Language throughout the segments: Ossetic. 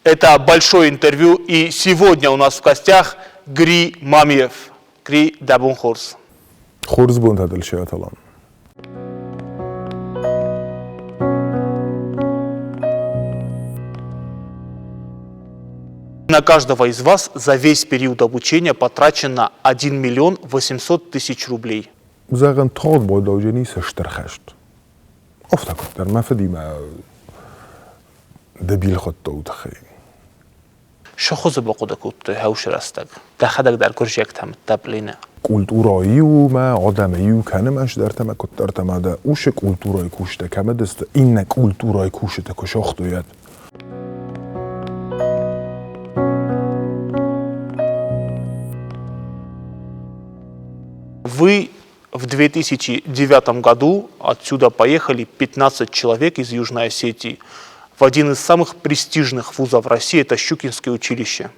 Это большое интервью, и сегодня у нас в гостях Гри Мамиев. Гри дӕ бон хорз. Хорз бонтӕ дыл Шиаталан. На каждого из вас за весь период обучения потрачено 1 миллион 800 тысяч рублей. Зӕгъӕн, тагъд байдауджени стыр хӕст. Афтӕ куыддӕр мӕ фыдимӕ дебил хуыдта уый тыххӕй. Цы хуызы бахъуыды кодтой хӕусы рӕстӕг? Дӕхӕдӕг дӕр гуырдзиӕгтӕм дӕ Культурӕйы иу мӕ адӕмы иу кӕны мӕ цыдӕртӕ мӕ куыддӕртӕ мӕ дӕ уыцы культурӕйы кусджытӕ кӕмӕ дысты, иннӕ культурӕйы кусджытӕ куы сагътой, уӕд. Вы в 2009 году отсюда поехали 15 человек из Южной Осетии в один из самых престижных вузов России, это Щукинское училище.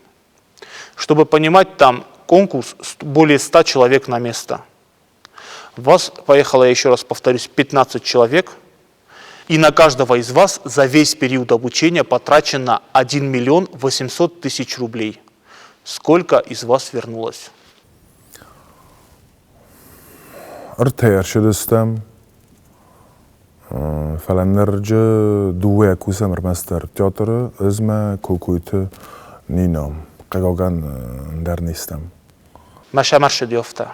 Чтобы понимать, там конкурс более 100 человек на место. Вас поехало, я еще раз повторюсь, 15 человек, и на каждого из вас за весь период обучения потрачено 1 миллион 800 тысяч рублей. Сколько из вас вернулось? Ӕртӕ ӕрцыдыстӕм, фӕлӕ нырджы дыууӕ кусӕм ӕрмӕстдӕр театры, ӕз мӕ Кокойты Нина. Хъыгагӕн, ӕндӕр не стӕм. Мӕ сӕмӕрсыд ёфтӕ.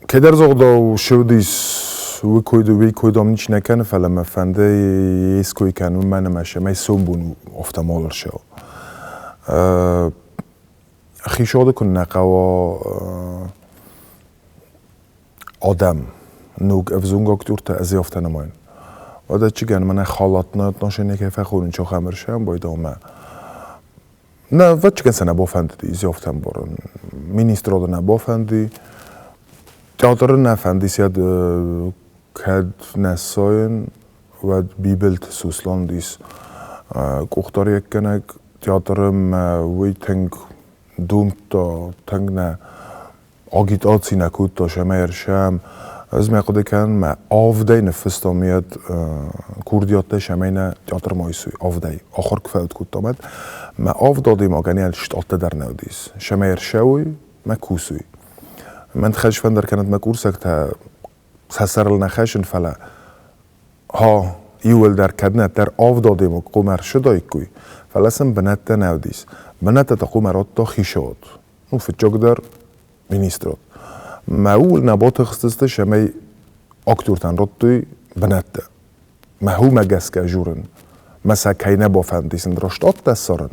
Кӕддӕр зӕгъдау сывдис уый кой уый кой дам ничи нӕ кӕны, фӕлӕ мӕ фӕнды ской кӕнын мӕн ӕмӕ сӕмӕй сомбон афтӕ мал ӕрцӕуа. Хицауады куыннӕ хъӕуа адӕм, ног ӕвзонг актертӕ ӕз афтӕ нымайын. Уӕдӕ чигӕн мӕнӕ халатны отношение кӕй фӕхонын чохӕм ӕрсӕм байдалмӕ. Нӕ, ӕвӕццӕгӕн сӕ нӕ бафӕндыди афтӕ ӕмбарын. Министрады нӕ бафӕнди, театры нӕ фӕнди сӕд кӕд нӕ сайын, уӕд Бибылты Сослан уыдис къухдариуӕггӕнӕг театры мӕ уый тынг домдта, тынг нӕ агитаци нӕ кодта сӕмӕй ӕрсӕм. Ӕз мӕ хъуыды кӕнын, мӕ авдӕй ныффыстам йӕ курдиаттӕ сӕмӕй нӕ театрмӕ айсой авдӕй. Ахуыр куы фӕуд кодтам, уӕд мӕ авд адӕймагӕн йӕ штаттӕ дӕр нӕ уыдис. Сӕмӕй ӕрсӕуой, мӕ кусой. Мӕн тыххӕй сфӕндӕр кӕнӕд мӕ курсӕгтӕ сӕ сӕрыл нӕ хӕссын, фӕлӕ ха, иуылдӕр кӕд нӕ дӕр авд адӕймаг хъуамӕ ӕрцыдаиккой, фӕлӕ сын бынӕттӕ нӕ уыдис. Бынӕттӕ та хъуамӕ радта хицауад. Ну, фыццагдӕр министрад. Мӕ ууыл нӕ батыхстысты, цӕмӕй актертӕн радтой бынӕттӕ. Мӕ уымӕ гӕсгӕ журын, мӕ сӕ кӕй нӕ бафӕндис раст ссарын,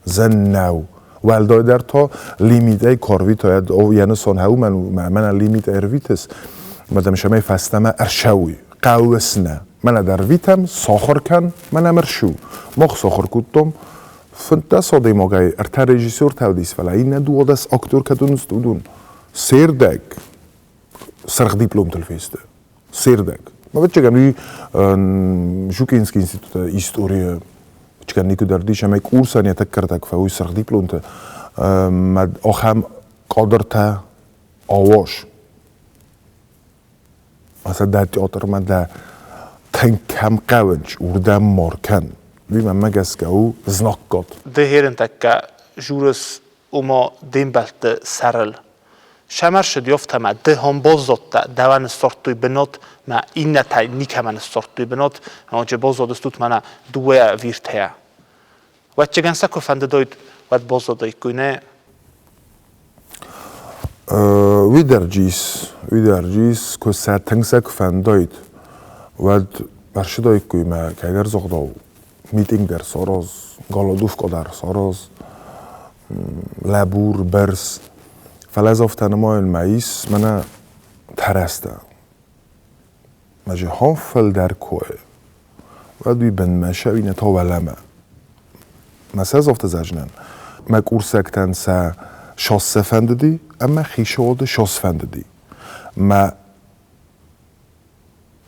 зын нӕу. Уӕлдайдӕр та лимитӕй карвитайӕд йӕ нысан хӕуымӕн у, мӕнӕ лимит ӕрвитыс, мадам сӕмӕй фӕстӕмӕ ӕрцӕуй, хъӕуыс нӕ. Мӕнӕ дӕ ӕрвитӕм, сахуыр кӕн, мӕнӕ ме рцу. Мах сахуыр кодтам, 15 адӕймагӕй ӕртӕ режиссертӕ уыдис, фӕлӕ иннӕ 12 актер кӕд уынц, уыдон се рдӕг сырх дипломтыл фесты. Се рдӕг. Ӕвӕццӕгӕн, уый Жукинский институты историйы чгӕн никуыдӕр дис, ӕмӕ курсӕн йӕ тӕккӕ рдӕг фӕуый сырх дипломты. Ахӕм кадртӕ ауаз. Аса дӕ театрмӕ дӕ тынг кӕм хъӕуынц, уырдӕм ма ркӕн. Уый мӕнмӕ гӕсгӕ у знаггад. Ды херынтӕккӕ журыс ома де мбӕлтты сӕрыл. Сӕмӕрсыд ёфтӕмӕ ды хомбоздзодтӕ дӕуӕн ссардтой бынат, мӕ иннӕтӕй никӕмӕн ссардтой бынат, ноджы баззадыстут мӕнӕ дыууӕ виртӕйӕ. Ӕвӕццӕгӕн сӕ куы фӕндыдаид, уӕд баззадаиккой, нӕ? Уый дӕр джис, уый дӕр джис, куы сӕ тынг сӕ куы фӕндаид, уӕд ӕрцыдаиккой мӕ кӕйдӕр загъдау митинг дӕр сараз, голодувка дӕр сараз, лӕбур, бӕрц. Фӕлӕ ӕз афтӕ нымайын, мӕ ис мӕнӕ тӕрӕзтӕ. Мӕ зӕгъон фылдӕр кой, уӕд уый бынмӕ сӕуинӕ та уӕлӕмӕ. Мӕ сӕ афтӕ зӕгъдзынӕн, мӕ курсӕгтӕн сӕ шоссе фӕндыди ӕмӕ хицауады шосс фӕндыди. Мӕ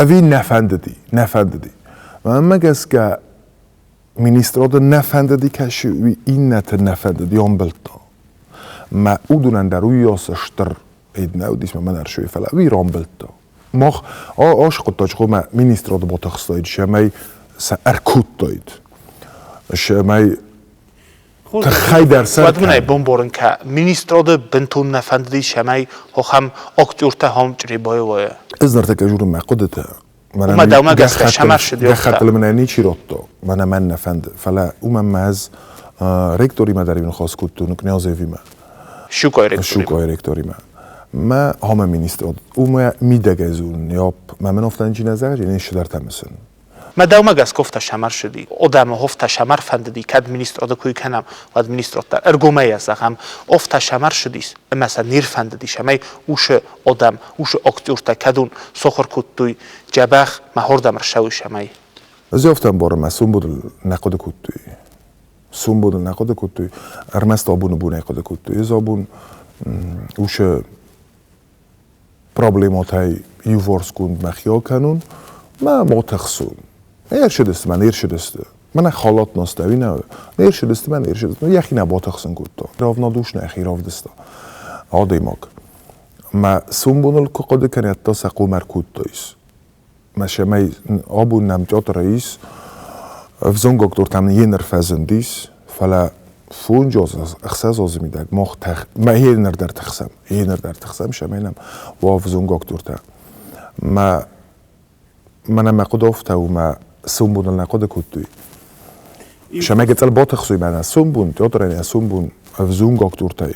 Ӕви нӕ фӕндыди, нӕ фӕндыди. Мӕнмӕ гӕсгӕ, министрады нӕ фӕндыди кӕсы, уый иннӕты нӕ фӕндыди ӕмбӕлттӕ. Мӕ уыдонӕн дӕр уыйас стыр ид нӕ уыдис, мӕ мӕн ӕрсой, фӕлӕ уый рамбылдта. Мах аскъуыдтач хъуамӕ министрады батыхстаид, цӕмӕй сӕ ӕркодтаид, цӕмӕй тыххӕй дӕр сӕ Уӕд мын ӕй бамбарын кӕ, министрады бынтон нӕ фӕндыди, цӕмӕй ахӕм актертӕ ахӕм Чъребайы уа. Ӕз ныртӕккӕ дзурын мӕ хъуыдытӕ. Уымӕ дӕумӕ гӕсгӕ сӕм ӕрцыди Гӕххӕттыл мын ӕй ничи радта, мӕнӕ мӕн нӕ фӕнды. Фӕлӕ уымӕн мӕ ӕз ректоримӕ дӕр ныхас кодтон, Князевимӕ. Щукайы ректоримӕ. Щукайы ректоримӕ. Мӕ хомӕ министрад, уымӕ мидӕгӕй дзурын, яп, мӕ мын афтӕ ничи нӕ зӕгъы, не сидӕртӕ мысын. Мӕ дӕумӕ гӕсгӕ афтӕ сӕм ӕрцыди. Адӕмы афтӕ сӕм ӕрфӕндыди, кӕд министрады куы кӕнӕм, уӕд министрад дӕр ӕргомӕй зӕгъӕм, афтӕ сӕм ӕрцыдис, ӕмӕ сӕ не рфӕндыдис, ӕмӕ уыцы адӕм, уыцы актертӕ кӕдон сахуыр кодтой дзӕбӕх, мӕ хордӕм ӕрцӕуыс ӕмӕ. Ӕз афтӕ ӕмбарын, мӕ сомбоныл нӕ хъуыды кодтой. Сомбоныл нӕ хъуыды кодтой, ӕрмӕст абоны бонӕй хъуыды кодтой. Ӕз абон уыцы проблематӕй иуварсгонд мӕхи акӕнон, мӕ ма тыхсон. Ӕрцыдысты мӕ, не рцыдысты. Мӕнӕ халат носта, ӕви нӕ? Не рцыдысты мӕ, не рцыдысты. Йӕхи нӕ батыхсын кодта. Равнодушно йӕхи равдыста адӕймаг. Мӕ сомбоныл куы хъуыды кӕнӕд, то сӕ хъом ӕркодтаис. Мӕ цӕмӕй абон нӕм театры ис, ӕвзонг актертӕм йе фӕзындис, фӕлӕ фондз ӕхсӕз азы мидӕг мах мӕ йе дӕр тыхсӕм, йе дӕр тыхсӕм, цӕмӕй нӕм уа ӕвзонг актертӕ. Мӕ мӕнӕ мӕ хъуыды афтӕ у, мӕ сомбоныл нӕ хъуыды кодтой. Цӕмӕй гыццыл батыхсой мӕнӕ сомбон, театрӕн йӕ сомбон ӕвзонг актертӕй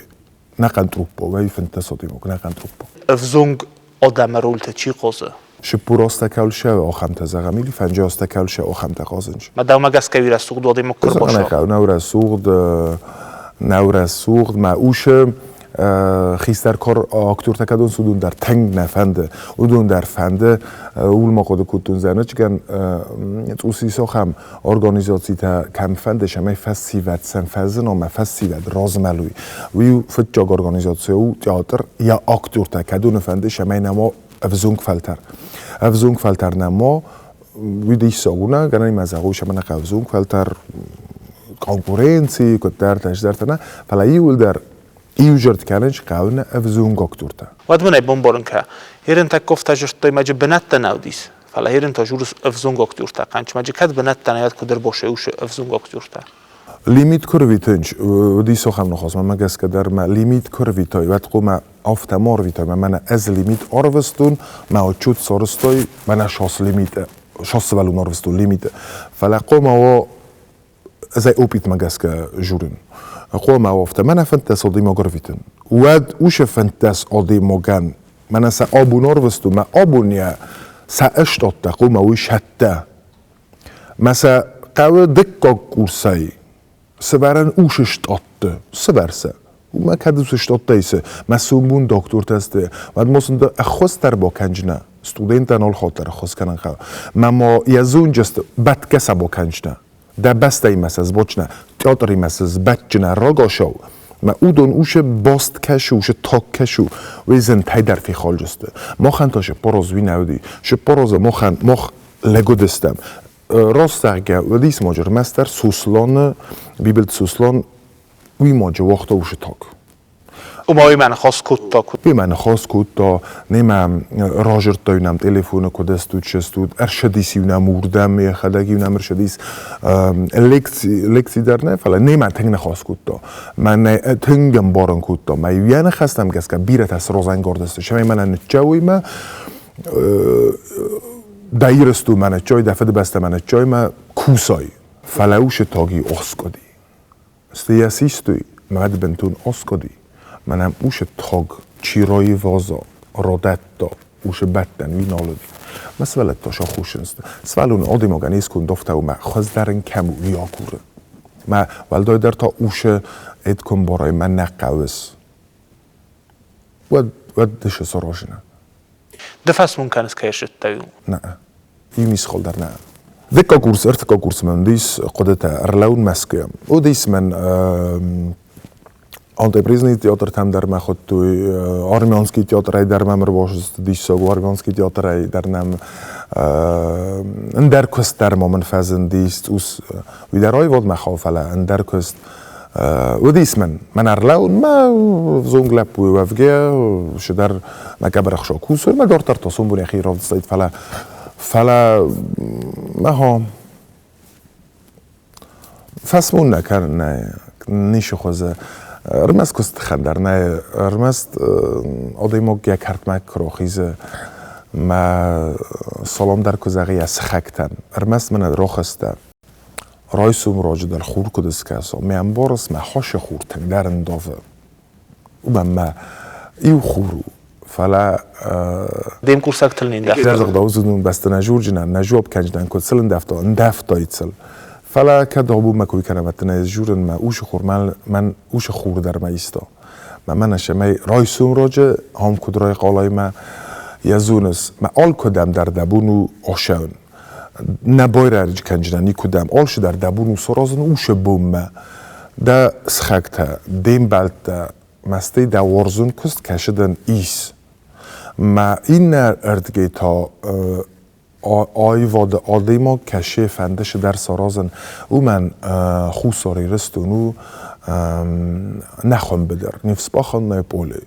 нӕхъӕн труппа, уӕй 15 адӕймаг нӕхъӕн труппа. Ӕвзонг адӕмы рольтӕ чи хъазы? Шиппур азтӕ кӕлсӕ ахӕмтӕ зӕгъӕм, или фӕнджы азтӕ кӕлсӕ ахӕмтӕ хъазынч. Мӕ дӕумӕ гӕсгӕ уи рӕсугъд адӕймаг куы рбасагъ. Нӕу рӕсугъд, нӕу рӕсугъд, мӕ усы хистӕр кор актертӕ кӕдон уыдон дӕр тынг нӕ фӕнды. Уыдон дӕр фӕнды, ууыл ма хъуыды кодтон зӕнычгӕн цъус ис ахӕм организацитӕ кӕм фӕнды, цӕмӕй фӕсивӕд сӕм фӕзына ӕмӕ фӕсивӕд размӕлой. Уый у фыццаг организаци у театр, йӕ актертӕ кӕдоны фӕнды, цӕмӕй нӕма ӕвзонг фӕлтӕр. Ӕвзонг фӕлтӕр нӕма уый диссаг у, нӕ, гӕнӕн ма зӕгъой, цӕмӕн нӕ хъӕуы ӕвзонг фӕлтӕр, конкуренци, куыддӕртӕ, ӕздӕртӕ нӕ, фӕлӕ иууылдӕр иузӕрд кӕнынц хъӕуы нӕ ӕвзонг актертӕ. Уӕд мын ӕй бамбарын кӕ, ерын тӕккофтӕ зырдтой мӕджы бынӕттӕ нӕ уыдис, фӕлӕ ерын та журыс ӕвзонг актертӕ, хъанчмӕджы кӕд бынӕттӕ нӕ куыд ӕрбосой уыцы ӕвзонг актертӕ. Лимит куы рвитынч, уыдис ахӕм ныхас, мӕнмӕ гӕсгӕ дӕр мӕ лимит куы рвитой, уӕд хъуамӕ афтӕ ма рвитой, мӕ мӕнӕ ӕз лимит арвыстон, мӕ отчет сарӕзтой, мӕнӕ шас лимит, шас сывӕллон арвыстон лимиты. Фӕлӕ хъуамӕ уа ӕз ӕй опытмӕ гӕсгӕ журын. Хъуамӕ афтӕ, мӕнӕ 15 адӕймаг ӕрвитын. Уӕд уыцы 15 адӕймагӕн мӕнӕ сӕ абон арвыстон, мӕ абон йӕ сӕ ӕстадтӕ, хъуамӕ уый сӕттӕ. Мӕ сӕ хъӕуы дыккаг курсӕй сывӕрӕн ус стъатты, сывӕр сӕ. Уымӕ кӕд ус стъаттӕй цы, мӕ сомбон доктортӕ сты, уӕд ма сын ӕххуыс дӕр бакӕнджынӕ. Студенттӕн алхатт дӕр ӕххуыс кӕнын хъӕуы. Мӕ ма йӕ зонджысты бӕтгӕ сӕ бакӕнджынӕ. Дӕ бӕстӕимӕ сӕ сбочнӕ, театримӕ сӕ сбӕтджынӕ рагашау. Мӕ уыдон усы баст кӕсы, усы таг кӕсы, уый зынтӕй дӕр фехалджысты. Махӕн та сыппороз уый нӕ уыди. Сыппорозы махӕн мах лӕгуыдыстӕм. Раст зӕгъгӕ, уыдис ма ӕрмӕстдӕр Сосланы, Бибылты Сослан, уый ма уагъта усы таг. Ома уый мӕ ныхас кодта? Уый мӕ ныхас кодта, немӕ разырдта нӕм телефоны, куыд ӕстут, сыстут, ӕрсыдис-иу нӕм уырдӕм, йӕхӕдӕг-иу нӕм ӕрсыдис. Лекци, лекци дӕр нӕ, фӕлӕ немӕ тынг ныхас кодта. Мӕнӕ тынг ӕмбарын кодта. Мӕ йӕ ныхӕстӕм гӕсгӕ бирӕтӕ срозӕнгард сты, цӕмӕй мӕнӕ ныччӕуой мӕ дӕ Ирыстонмӕ ныччой, дӕ Фыдыбӕстӕмӕ ныччой мӕ кусай. Фӕлӕ усы таги оскъуыди. Стӕй систой, мад бынтон оскъуыди. Мӕнӕ усы таг чи раиваза, радӕтта, усы бӕттӕн уый нал уыди. Мӕ сывӕллӕттӕ сахуссынц. Сывӕллон адӕймагӕн искуы афтӕ у, мӕ хуыздӕр ын кӕм у, уый агуры. Мӕ уӕлдайдӕр та усы эд куы ӕмбарай, мӕ нӕ хъӕуыс. Уӕд, уӕд дысы саразынӕ. Ды фӕсмон кӕныс, кӕй ссыдтӕ у? Нӕ. Иу мисхал дӕр нӕ. Дыккаг курс, ӕртыккаг курсы мӕн уыдис хъуыдытӕ ӕрлӕууын Мӕскуыйы. Уыдис мӕн антепризный театртӕм дӕр мӕ хуыдтой, армянский театрӕй дӕр мӕм ӕрбацыдысты диссаг, армянский театрӕй дӕр нӕм. Ӕндӕр куыст дӕр ма мын фӕзындис цъус, уый дӕр аивадмӕ хауы, фӕлӕ ӕндӕр куыст уыдис мын. Мӕн ӕрлӕууынмӕ взонг лӕппу уӕвгӕ, цыдӕр мӕ гӕбӕрӕхсо кусой, мӕ дарддӕр та сомбон йӕхи равдыстаид, фӕлӕ фӕлӕ мӕ фӕсмон нӕ кӕнын, нӕ ницы хуызы. Ӕрмӕст куысты дӕр нӕ, ӕрмӕст адӕймаг йӕ кӕртмӕ куы рахизы, мӕ салам дӕр куы зӕгъы йӕ сыхӕгтӕн, ӕрмӕст мын рохӕстӕ. Райсом раджы дӕр хур куыд скӕса, ме ӕмбарыс, мӕ хӕсы хур тынгдӕр ӕндавы. Уымӕн мӕ иу хур у, фӕлӕ Де мкурсӕгтыл не ндӕвта? Зӕгъдау бӕсты нӕ журджынӕн, нӕ жуап кӕнджынӕн куыд сыл ӕндӕвта, ӕндӕвтаид сыл. Фӕлӕ кӕд абон куы кӕнӕм, ӕз журын мӕ усы хур, мӕн усы хур дӕр мӕ иста. Мӕ мӕнӕ мӕ райсом раджы ам куыд райхъалай мӕ йӕ зоныс, мӕ алкуыдӕм дӕр дӕ бон у ацӕуын. Нӕ байрӕджы кӕнджынӕн никуыдӕм, алчидӕр дӕ бон у саразын усы бонмӕ. Дӕ сыхӕгтӕ, де мбӕлттӕ мӕстӕй дӕ уарзон куыст кӕсы дын ис. Мӕ иннӕ ӕрдгӕй та аивады адӕймаг кӕсы фӕнды цыдӕр саразын, уымӕн Хуссар Ирыстон у нӕ хуымбыдыр, не вспаханное поле.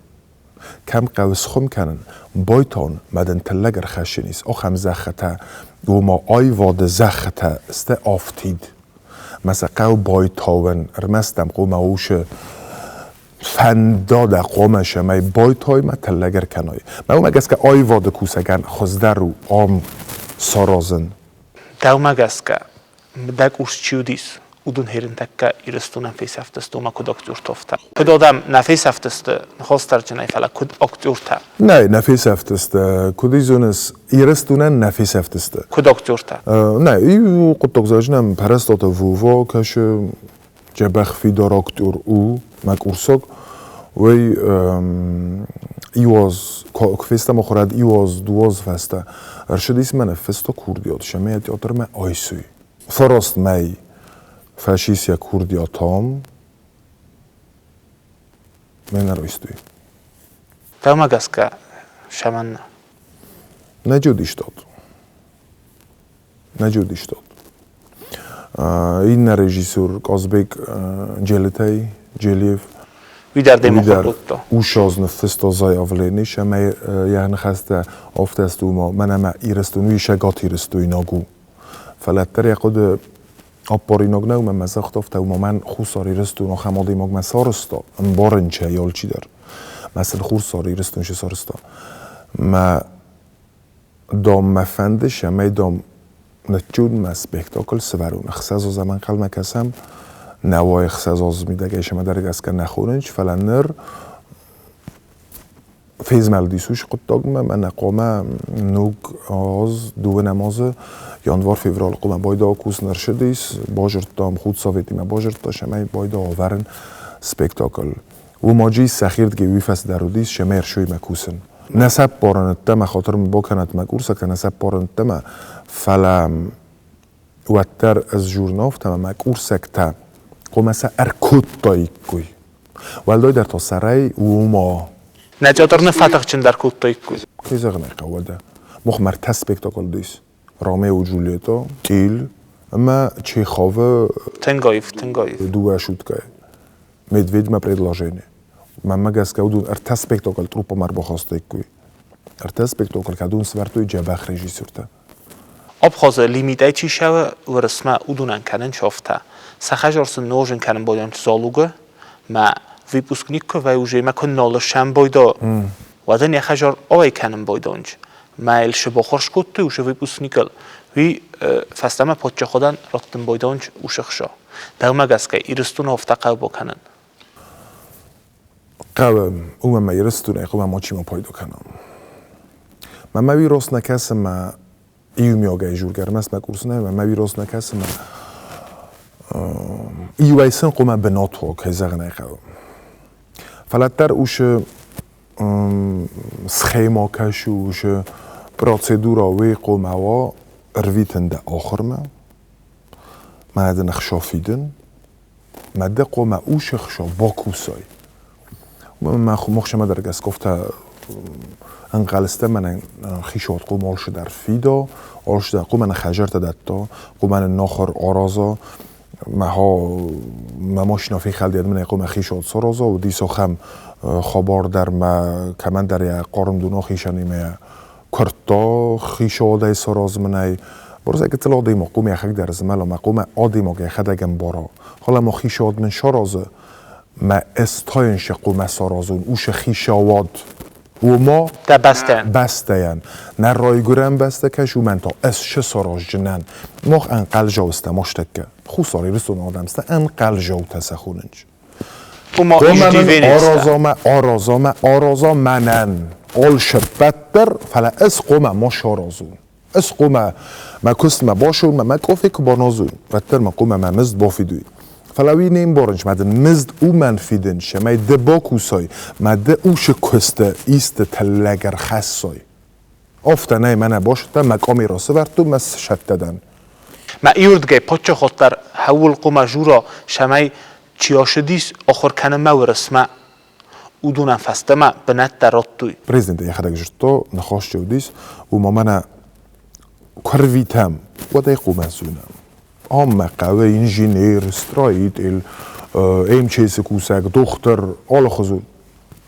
Кӕм хъӕуы схуым кӕнын, байтон ма дын тыллӕг ӕрхӕссӕн ис, ахӕм зӕххытӕ, ома аивады зӕххытӕ сты афтид. Мӕ сӕ хъӕуы байтауын, ӕрмӕст дӕм хъуамӕ усы фӕнда дӕ хъуамӕ цӕмӕй байтой ма тыллӕг ӕркӕной. Мӕ уымӕ гӕсгӕ аивады кусӕгӕн хуыздӕр у ам саразын. Дӕумӕ гӕсгӕ, дӕ къус чи уыдис, уыдон херынтӕккӕ Ирыстонӕн фесӕфтысты, ома куыд актертовтӕ. Куыд адӕм нӕ фесӕфтысты ныхасдарджынӕй, фӕлӕ куыд актертӕ. Нӕ, нӕ фесӕфтысты. Куыд зоныс, Ирыстонӕн нӕ фесӕфтысты. Куыд актертӕ? Нӕ, иу хъуыддаг зӕгъынӕн Пӕрӕстаты Вова кӕсы дзӕбӕх фидар актер у, мӕ курсаг. Уый иу аз, куы фестӕм ахуырад иу аз, дыууӕ азы фӕстӕ, ӕрцыдис мӕ ныффыста курдиат, цӕмӕй театрмӕ айсой. Фараст мӕй фӕцис йӕ курдиатам, мӕ нӕ райстой. Дӕумӕ гӕсгӕ цӕмӕннӕ? Нӕ джодистат. Нӕ джодистат. Иннӕ режиссер Казбек Джелытӕй, Джелиев. Уый дӕр дӕм ахуыр кодта? Ушаз ныффыста заявлени, цӕмӕй йӕ ныхӕстӕ афтӕ сты, ома мӕнӕ мӕ Ирыстон, уый Цӕгат Ирыстойнаг у. Фӕлӕ дӕр йӕ хъуыды аппаринаг нӕу, мӕ загъта афтӕ, ома мӕн Хуссар Ирыстон ахӕм адӕймагмӕ сарӕзта, ӕмбарын чӕй алчидӕр. Мӕ сын Хуссар Ирыстон чи сарӕзта. Мӕ дам мӕ фӕнды, цӕмӕй дам ныччудмӕ спектакль сывӕрон. Ӕхсӕз аз ӕм ӕнхъӕлмӕ кӕсӕм, нӕ уай ӕхсӕз азы мидӕгӕй цӕмӕдӕр гӕсгӕ нӕ хонынц, фӕлӕ ныр фезмӕлдис уыцы хъуыддагмӕ, мӕнӕ хъуамӕ ног аз, дыууынӕм азы январ-февралы хъуамӕ байдаа кусын ӕрцыдис, базырдтам, худсоветимӕ базырдта, цӕмӕй байдаа ӕвӕрын спектакль. Уым аджы сӕхирдгӕй уый фӕцыдӕр уыдис, цӕмӕй ӕрсоймӕ кусын. Нӕ сӕппарын ӕддӕмӕ, хатыр мын бакӕнӕд мӕ курсӕгтӕ, нӕ сӕппарын ӕддӕмӕ, фӕлӕ уӕддӕр ӕз журналтӕ ӕмӕ мӕ курсӕгтӕ хъуамӕ сӕ ӕркодтаиккой. Уӕлдайдӕр та сӕрӕй уымӕ. Нӕ театр ныффӕтыхджындӕр кодтаиккой. Кӕй зӕгъын ӕй хъӕуы, уӕдӕ. Мах ӕртӕ спектакль уыдис. Ромео и Джульетта, Тиль ӕмӕ Чеховы Тынг аив, тынг аив. Дыууӕ суткӕйы. Медведьмӕ предложение. Мӕнмӕ гӕсгӕ уыдон ӕртӕ спектакль труппӕмӕ ӕрбахастаиккой. Ӕртӕ спектакль кӕд уын сӕвӕрдтой дзӕбӕх режиссертӕ. Абхазы лимитӕй чи сӕвы Уырысмӕ, уыдонӕн кӕнын чофтӕ. Сӕ хӕзар сын нозын кӕнын бойдон залугы, мӕ выпускник куы вӕй уже мӕ куы нал сӕм бойдо, уӕд ын йӕ хӕзар ауӕй кӕнын бойдонч. Мӕ йыл шы бохор скодтой ушы выпускникыл, уый фӕстӕмӕ подчаходӕн раттын бойдонч ушы хсо. Дӕумӕ гӕсгӕ Ирыстоны афтӕ хъӕуы бакӕнын? Хъӕуы, уымӕн мӕ Ирыстонӕй хъуамӕ мачи ма пайда кӕна. Мӕ мӕ уый рост нӕ кӕсы мӕ иумиагӕй жургӕ, ӕрмӕст мӕ курсы нӕ, мӕ уый рост нӕ кӕсы мӕ иуӕй сын хъуамӕ бынат уа, кӕй зӕгъын ӕй хъӕуы. Фӕлӕ дӕр усы схема кӕсы, усы процедура уый хъуамӕ уа ӕрвитын дӕ ахуырмӕ, мӕнӕ дын ӕхца фидын, мӕ дӕ хъуамӕ усы ӕхца бакусай. Мӕ махсӕмӕ дӕр гӕсгӕ афтӕ Ӕнхъӕлстӕ мӕнӕн хишод хъум олшыдӕр фидо, олшыдӕр хъумӕн хӕжӕртӕ дӕтто, хъумӕн нохор орозо, маҳо ма машина фехӕлдиад мӕнӕ хъумӕ хишод сорозо, удисо хӕм хабар дӕр ма кӕмӕндӕр йӕ хъармдуно хишанимӕ куырдта хишодӕй сороз мынӕй. Борзӕг гыццыл адӕймаг хъумӕ йӕхӕг дӕр змӕла, мӕ хъумӕ адӕймаг йӕхӕдӕг ӕмбара. Фӕлӕ ма хишод мын саразы, мӕ ӕз та хъумӕ саразон, уышы хишауад. Уома Дӕ бӕстӕйӕн. Бӕстӕйӕн. Нӕ райгуырӕн бӕстӕ кӕс, уымӕн та ӕз шы саразджынӕн. Мах ӕнхъӕлзаустӕм астӕккӕ. Хуссар Ирыстоны адӕмстӕ ӕнхъӕлзаутӕ сӕ хонынц. Ома иждивенецтӕ. Аразамӕ, аразамӕ, араза мӕнӕн. Алшеппӕт дӕр, фӕлӕ ӕз хъуамӕ ма саразон. Ӕз хъуамӕ мӕ куыстмӕ бацӕуон, мӕ къофе куы баназон, уӕддӕр мӕ хъуамӕ мӕ мызд бафидой. Фӕлӕ уый не мбарынц, мӕ дын мызд уымӕн фидынц, цӕмӕй ды бакусай, мӕ ды усы куысты исты тыллӕг ӕрхӕссай. Афтӕ нӕй, мӕнӕ басыдтӕн, мӕ къамера сӕвӕрдтон, мӕ сӕттӕ дӕн. Мӕ иуырдыгӕй паддзахад дӕр хӕуыл хъуамӕ жура, цӕмӕй чи ацыдис ахуыр кӕнынмӕ Уырысмӕ, уыдонӕн фӕстӕмӕ бынӕттӕ радтой. Президент йӕхӕдӕг зыдта, ныхас чи уыдис, уымӕ мӕнӕ куы рвитӕм, уӕд ӕй хъуамӕ зонӕм. Ам мӕ хъӕуы инженер, строитель, МЧС-ы кусӕг, дохтыр, алыхуызон.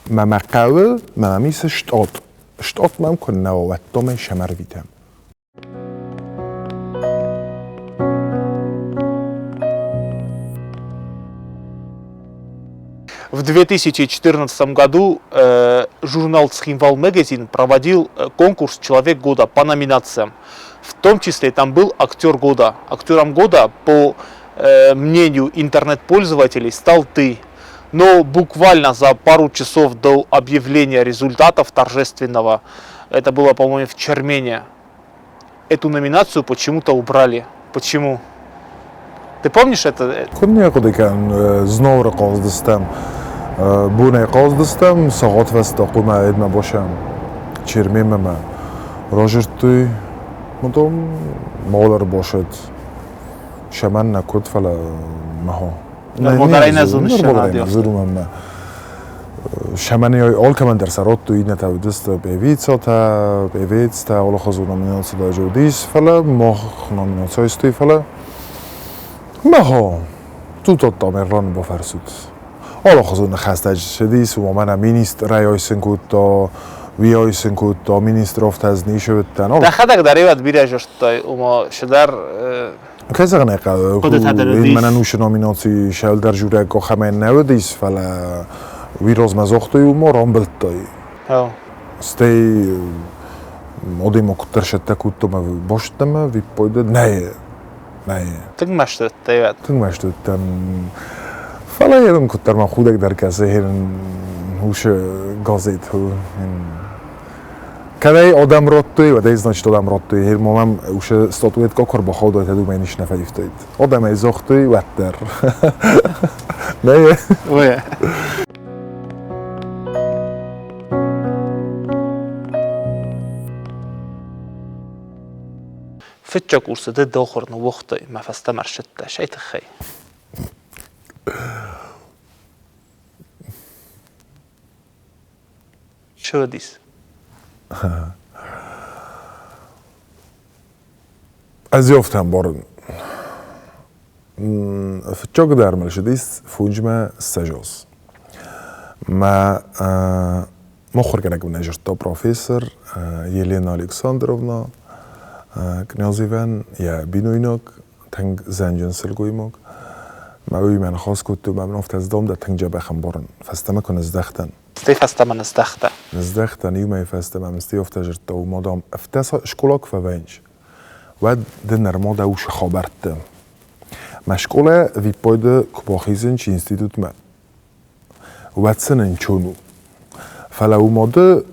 Мӕ мӕ хъӕуы, мӕ мӕм ис штат. Штат мӕм куы нӕ уа, уӕд та мӕ сӕм ӕрвитӕм. В 2014 году журнал «Цхинвал Magazine» проводил конкурс «Человек года» по номинациям. В том числе там был актер года. Актером года, по мнению интернет-пользователей, стал ты. Но буквально за пару часов до объявления результатов торжественного, это было, по-моему, в Чермене, эту номинацию почему-то убрали. Почему? Ты помнишь это? Куыннӕ хъуыды кӕнын, Знауыры хъӕздыстӕм, бонӕй хъӕздыстӕм, сагъатвӕстӕ хъуымӕ эдмӕ босӕм, Черменмӕ мӕ разырдтой, уыдон малар босӕд, сӕмӕн нӕ куыд, фӕлӕ мӕхо. Нырмодарӕй нӕ зоныс. Нырмодарӕй нӕ зонын мӕ. Сӕмӕн алкӕмӕн дӕр сӕ радтой, иннӕтӕ уыдысты певицатӕ, певецтӕ, алыхуызон номинаци дӕр уыдис, фӕлӕ мах номинаци айстой, фӕлӕ Мӕхо, tudottam бафӕрсут. Алыхуызон ныхӕстӕ ссыдис, уымӕн ӕмӕ министрӕй айсын кодта, уый айсын кодта, министр афтӕ ничи уыдтӕн. Дӕхӕдӕг дӕр ивӕд бирӕ зӕрдтай, ома сыдӕр Кӕй зӕгъын ӕй хъӕуы, мӕнӕн уыцы номинаци сӕлдӕр журӕг ахӕмӕй нӕ уыдис, фӕлӕ уый размӕ загътой, уымӕ рамбылдтай. Стӕй адӕймаг куыддӕр сӕттӕ кодта мӕ базыдта мӕ виппайды нӕ нӕ. Тынг мӕсты уыдтӕ? Тынг мӕсты уыдтӕн. Фӕлӕ йын куыддӕр мӕ худӕг дӕр кӕсы, уыцы газет. Кӕд адӕм радтой, уӕд ӕй значит адӕм радтой. Гьер мӕм уыцы статуэткӕ куы ӕрбахаудаид, уӕд уымӕй ницы нӕ фӕивтаид. Адӕм ӕй загътой, уӕддӕр. Нӕ? Ой. Фыццаг курсы ды дохуыр ныууагътай, мӕ фӕстӕмӕ ссыдтӕ, сӕй тыххӕй. Цы уыдис? Ӕз афтӕ ӕмбарын. Фыццаг дӕр мыл ссыдис фунджмӕ ссӕдз. Мӕ мыхуыргӕнӕг мын зыдта профессор Елена Александровна Князевӕн йӕ бинойнаг, тынг зӕнджын сылгоймаг. Мӕ уыимӕ ныхас кодтой, мӕ мын афтӕ здом дӕ тынг дзӕбӕх ӕмбарын. Фӕстӕмӕ куы ныздӕхтӕн. Стӕй фӕстӕмӕ ныздӕхтӕ? Ныздӕхтӕн, иу мӕйы фӕстӕ мӕм стӕй афтӕ зыдта, уымӕ, дам, афтӕ скъола куы фӕвӕййынц, уӕд ды нырма дӕ усы хабӕртты. Мӕ скъолайӕ ӕвиппайды куы бахизынц институтмӕ, уӕд сын ӕнцон у. Фӕлӕ уымӕ ды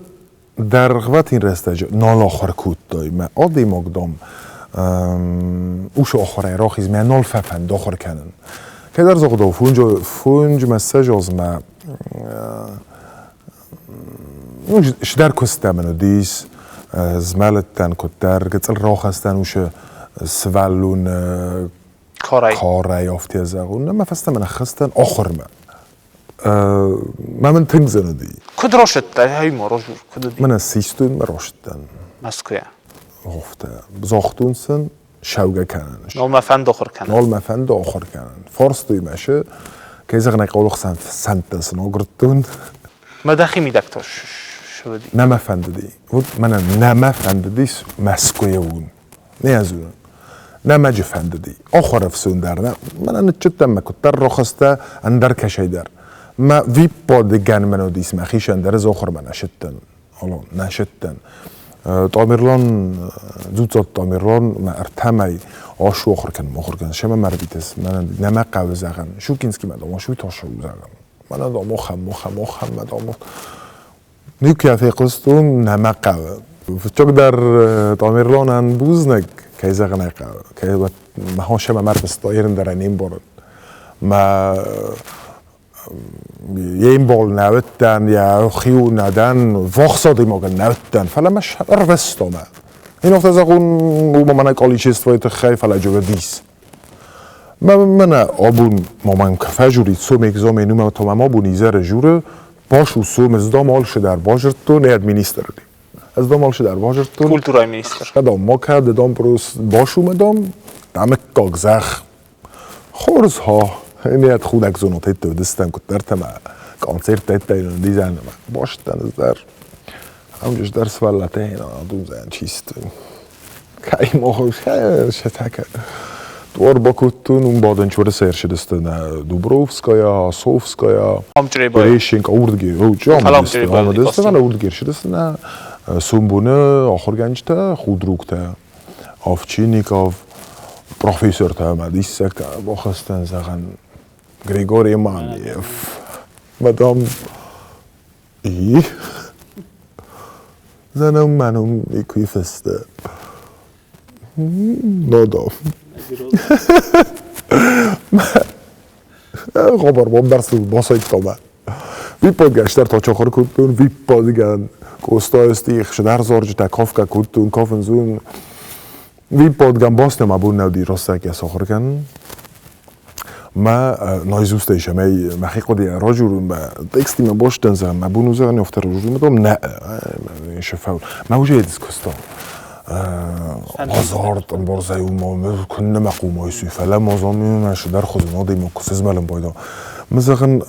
дӕргъвӕтин рӕстӕджы нал ахуыр кодтай. Мӕ адӕймаг, дам, усы ахуырӕй рахиз, мӕ нал фӕфӕнды ахуыр кӕнын. Кӕддӕр загъдау, фунджмӕ ссӕдз ну, сдӕр куыстӕ мын уыдис, змӕлыдтӕн куыддӕр, гыццыл рахастӕн усы сывӕллоны карӕй афтӕ зӕгъон, ӕмӕ фӕстӕмӕ ныххызтӕн ахуырмӕ. Мӕ мын тынг зын уыди. Куыд росыдтӕ, ай ма рожур, куыд уыди? Мӕнӕ систун ма росыдтӕн. Мӕскуыйӕ. Гъофтӕ. Загътун сын шӕугӕ кӕнын. Нол мӕ фӕнды ахуыр кӕнын. Нол мӕ фӕнды ахуыр кӕнын. Фарстой мӕ шы, кӕй зӕгъын ӕй хъӕуы, сӕнттӕ сын агуырдтон. Мӕ дӕхи мидӕг та шы уыди? Нӕ мӕ фӕндыди. Вот мӕнӕ нӕ мӕ фӕндыдис Мӕскуыйы уын. Не зонын. Нӕ мӕджы фӕндыди. Ахуыр ӕфсон дӕр нӕ. Мӕнӕ ныччыдтӕн мӕ куыддӕр рохӕстӕ ӕндӕр кӕсӕй дӕр. Мӕ випподы гӕн мӕн уыдис мӕхи ӕндӕр ӕз ахуырмӕ нӕ сыдтӕн. Алло, нӕ сыдтӕн. Тамерлан, Дзуццаты Тамерлан мӕ ӕртӕмӕй ашу ахуыр кӕнын, ахуыр кӕнын. Семӕ мӕ ӕрвитыс, мӕнӕ нӕ мӕ хъӕуы зӕгъӕн. Щукинскиймӕ дам, ашу тасау зӕгъӕн. Мӕнӕ дам, охӕм, охӕм, охӕм, мӕ дам, Никуы фехъуыстон, нӕ мӕ хъӕуы. Фыццагдӕр Тамерланӕн бузныг, кӕй зӕгъын ӕй хъӕуы, кӕй мӕ семӕ ма ӕрвыста, ерын дӕр ӕй не мбарын. Мӕ йе мбал нӕ уыдтӕн, йӕ хиу нӕ дӕн, вахс адӕймагӕн нӕ уыдтӕн, фӕлӕ мӕ ӕрвыста мӕ. Ин афтӕ зӕгъун, уымӕ мӕнӕ количествойы тыххӕй, фӕлӕ уыдис. Мӕнӕ абон ма мӕм куы фӕжурид сом экзамен, уымӕ та мӕм абон изӕры журы, башу сом, ӕз дам алцыдӕр базыдтон, ӕд министр. Ӕз дам алцыдӕр базыдтон. Культурӕйы министр. Дам, ма кӕд, дам, просто башумӕ дам, дам зӕхх. Хорз ха, miért худӕг зонот itt ödöztem, куыддӕртӕ мӕ концерт еттӕ дизайн бастан ez der. Amgyos der szvelletén a duzen csiszt. Кай мохо шетака. Торбакуттун умбаден чуресершидестена Дубровская, Совская, Решенко, урдги, ამჯერებად урдгершидестена სუმბუნე ახორგანჯთა ხუდრუქთა Овчинников პროფესორთა მადისაკ ბოხასთან ზაღან გრიგორი მანიევ მადამ и Zanam manum ikvifeste. No Хабар бомбарсу босойттома. Випподгаш der tochocher kutun vippodgan kostoesti shdarsorjta kofka kutun kofenzun vippodgan bosnema bunnaudi rossaki sokhorkan ما наизусть шамай махиқоди рожур ма тексти ма боштан за ма бунуза не офтар рожур ма дом на шефаул ма уже дискусто базарт борзай ма كنا مقوم يسوي فلا مظامي ما شدر خزنا دي مكسز مالن بايدا مثلا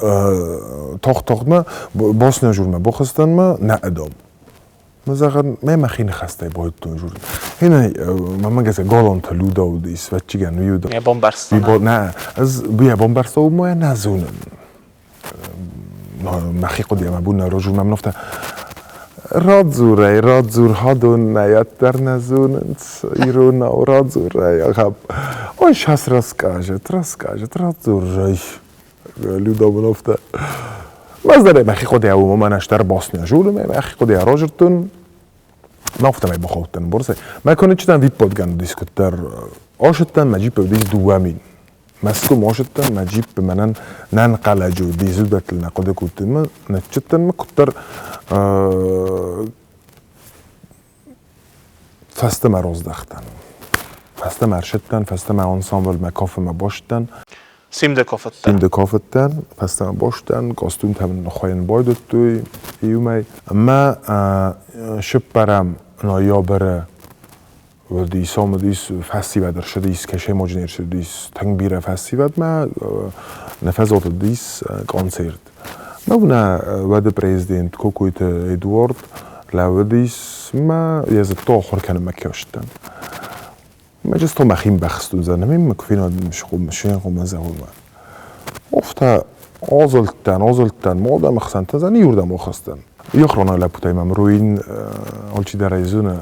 تاخ تاخ ما بosnia жур ма бохстан ма на ادم مثلا ما مخين خسته باید تو жур هنا ما гезе голонт лудауд is vetchigan юда Я бомбарста. На аз бия бомбарста ма назунن махиқоди ма бун рожур ма нофта Радзурай, радзур хадон наятдар назунц ирона радзурай ахаб. Он сейчас расскажет, расскажет, радзурай. Людомновта. Маздаре махиқоди ау манаштар босния жур ме махиқоди рожертун. Нафта ме бохоттен борсе. Ма конечтан випподган дискуттар ошеттан маджип дис дуамин. مسكو ماشتن مجيب منن نن قلجو ديزو دتل نقد كوتم نتشتن مكتر فست مروز دختن فست مرشتن فست ما انسامبل ما کاف ما باشتن Simde kofettan. Simde kofettan, فست ما باشتن کاستوم تم نخواین باید توی ایومی ما شپرم ноябры уыдис омыдис фӕсивӕд ӕрцыдис кӕсӕймоджын ӕрцыдис тынг бирӕ фӕсивӕдмӕ нӕ фӕзотыдис концерт. Мӕ нӕ уӕды президент Кокойты Эдуард лӕууыдис мӕ йӕ зыдта ахуыр кӕнынмӕ кастӕн. Мӕ джысто мӕхи мбӕхст уыдзӕн, ӕмӕ мӕ куы фенад мшхъомӕ зӕгъуымӕ. Офтӕ азылдтӕн, азылдтӕн, мадӕмы хсӕнтӕ зӕн иуырдӕм ахызтӕн. Охрана лӕппутӕй мӕм руин алчидӕр ӕй зоны.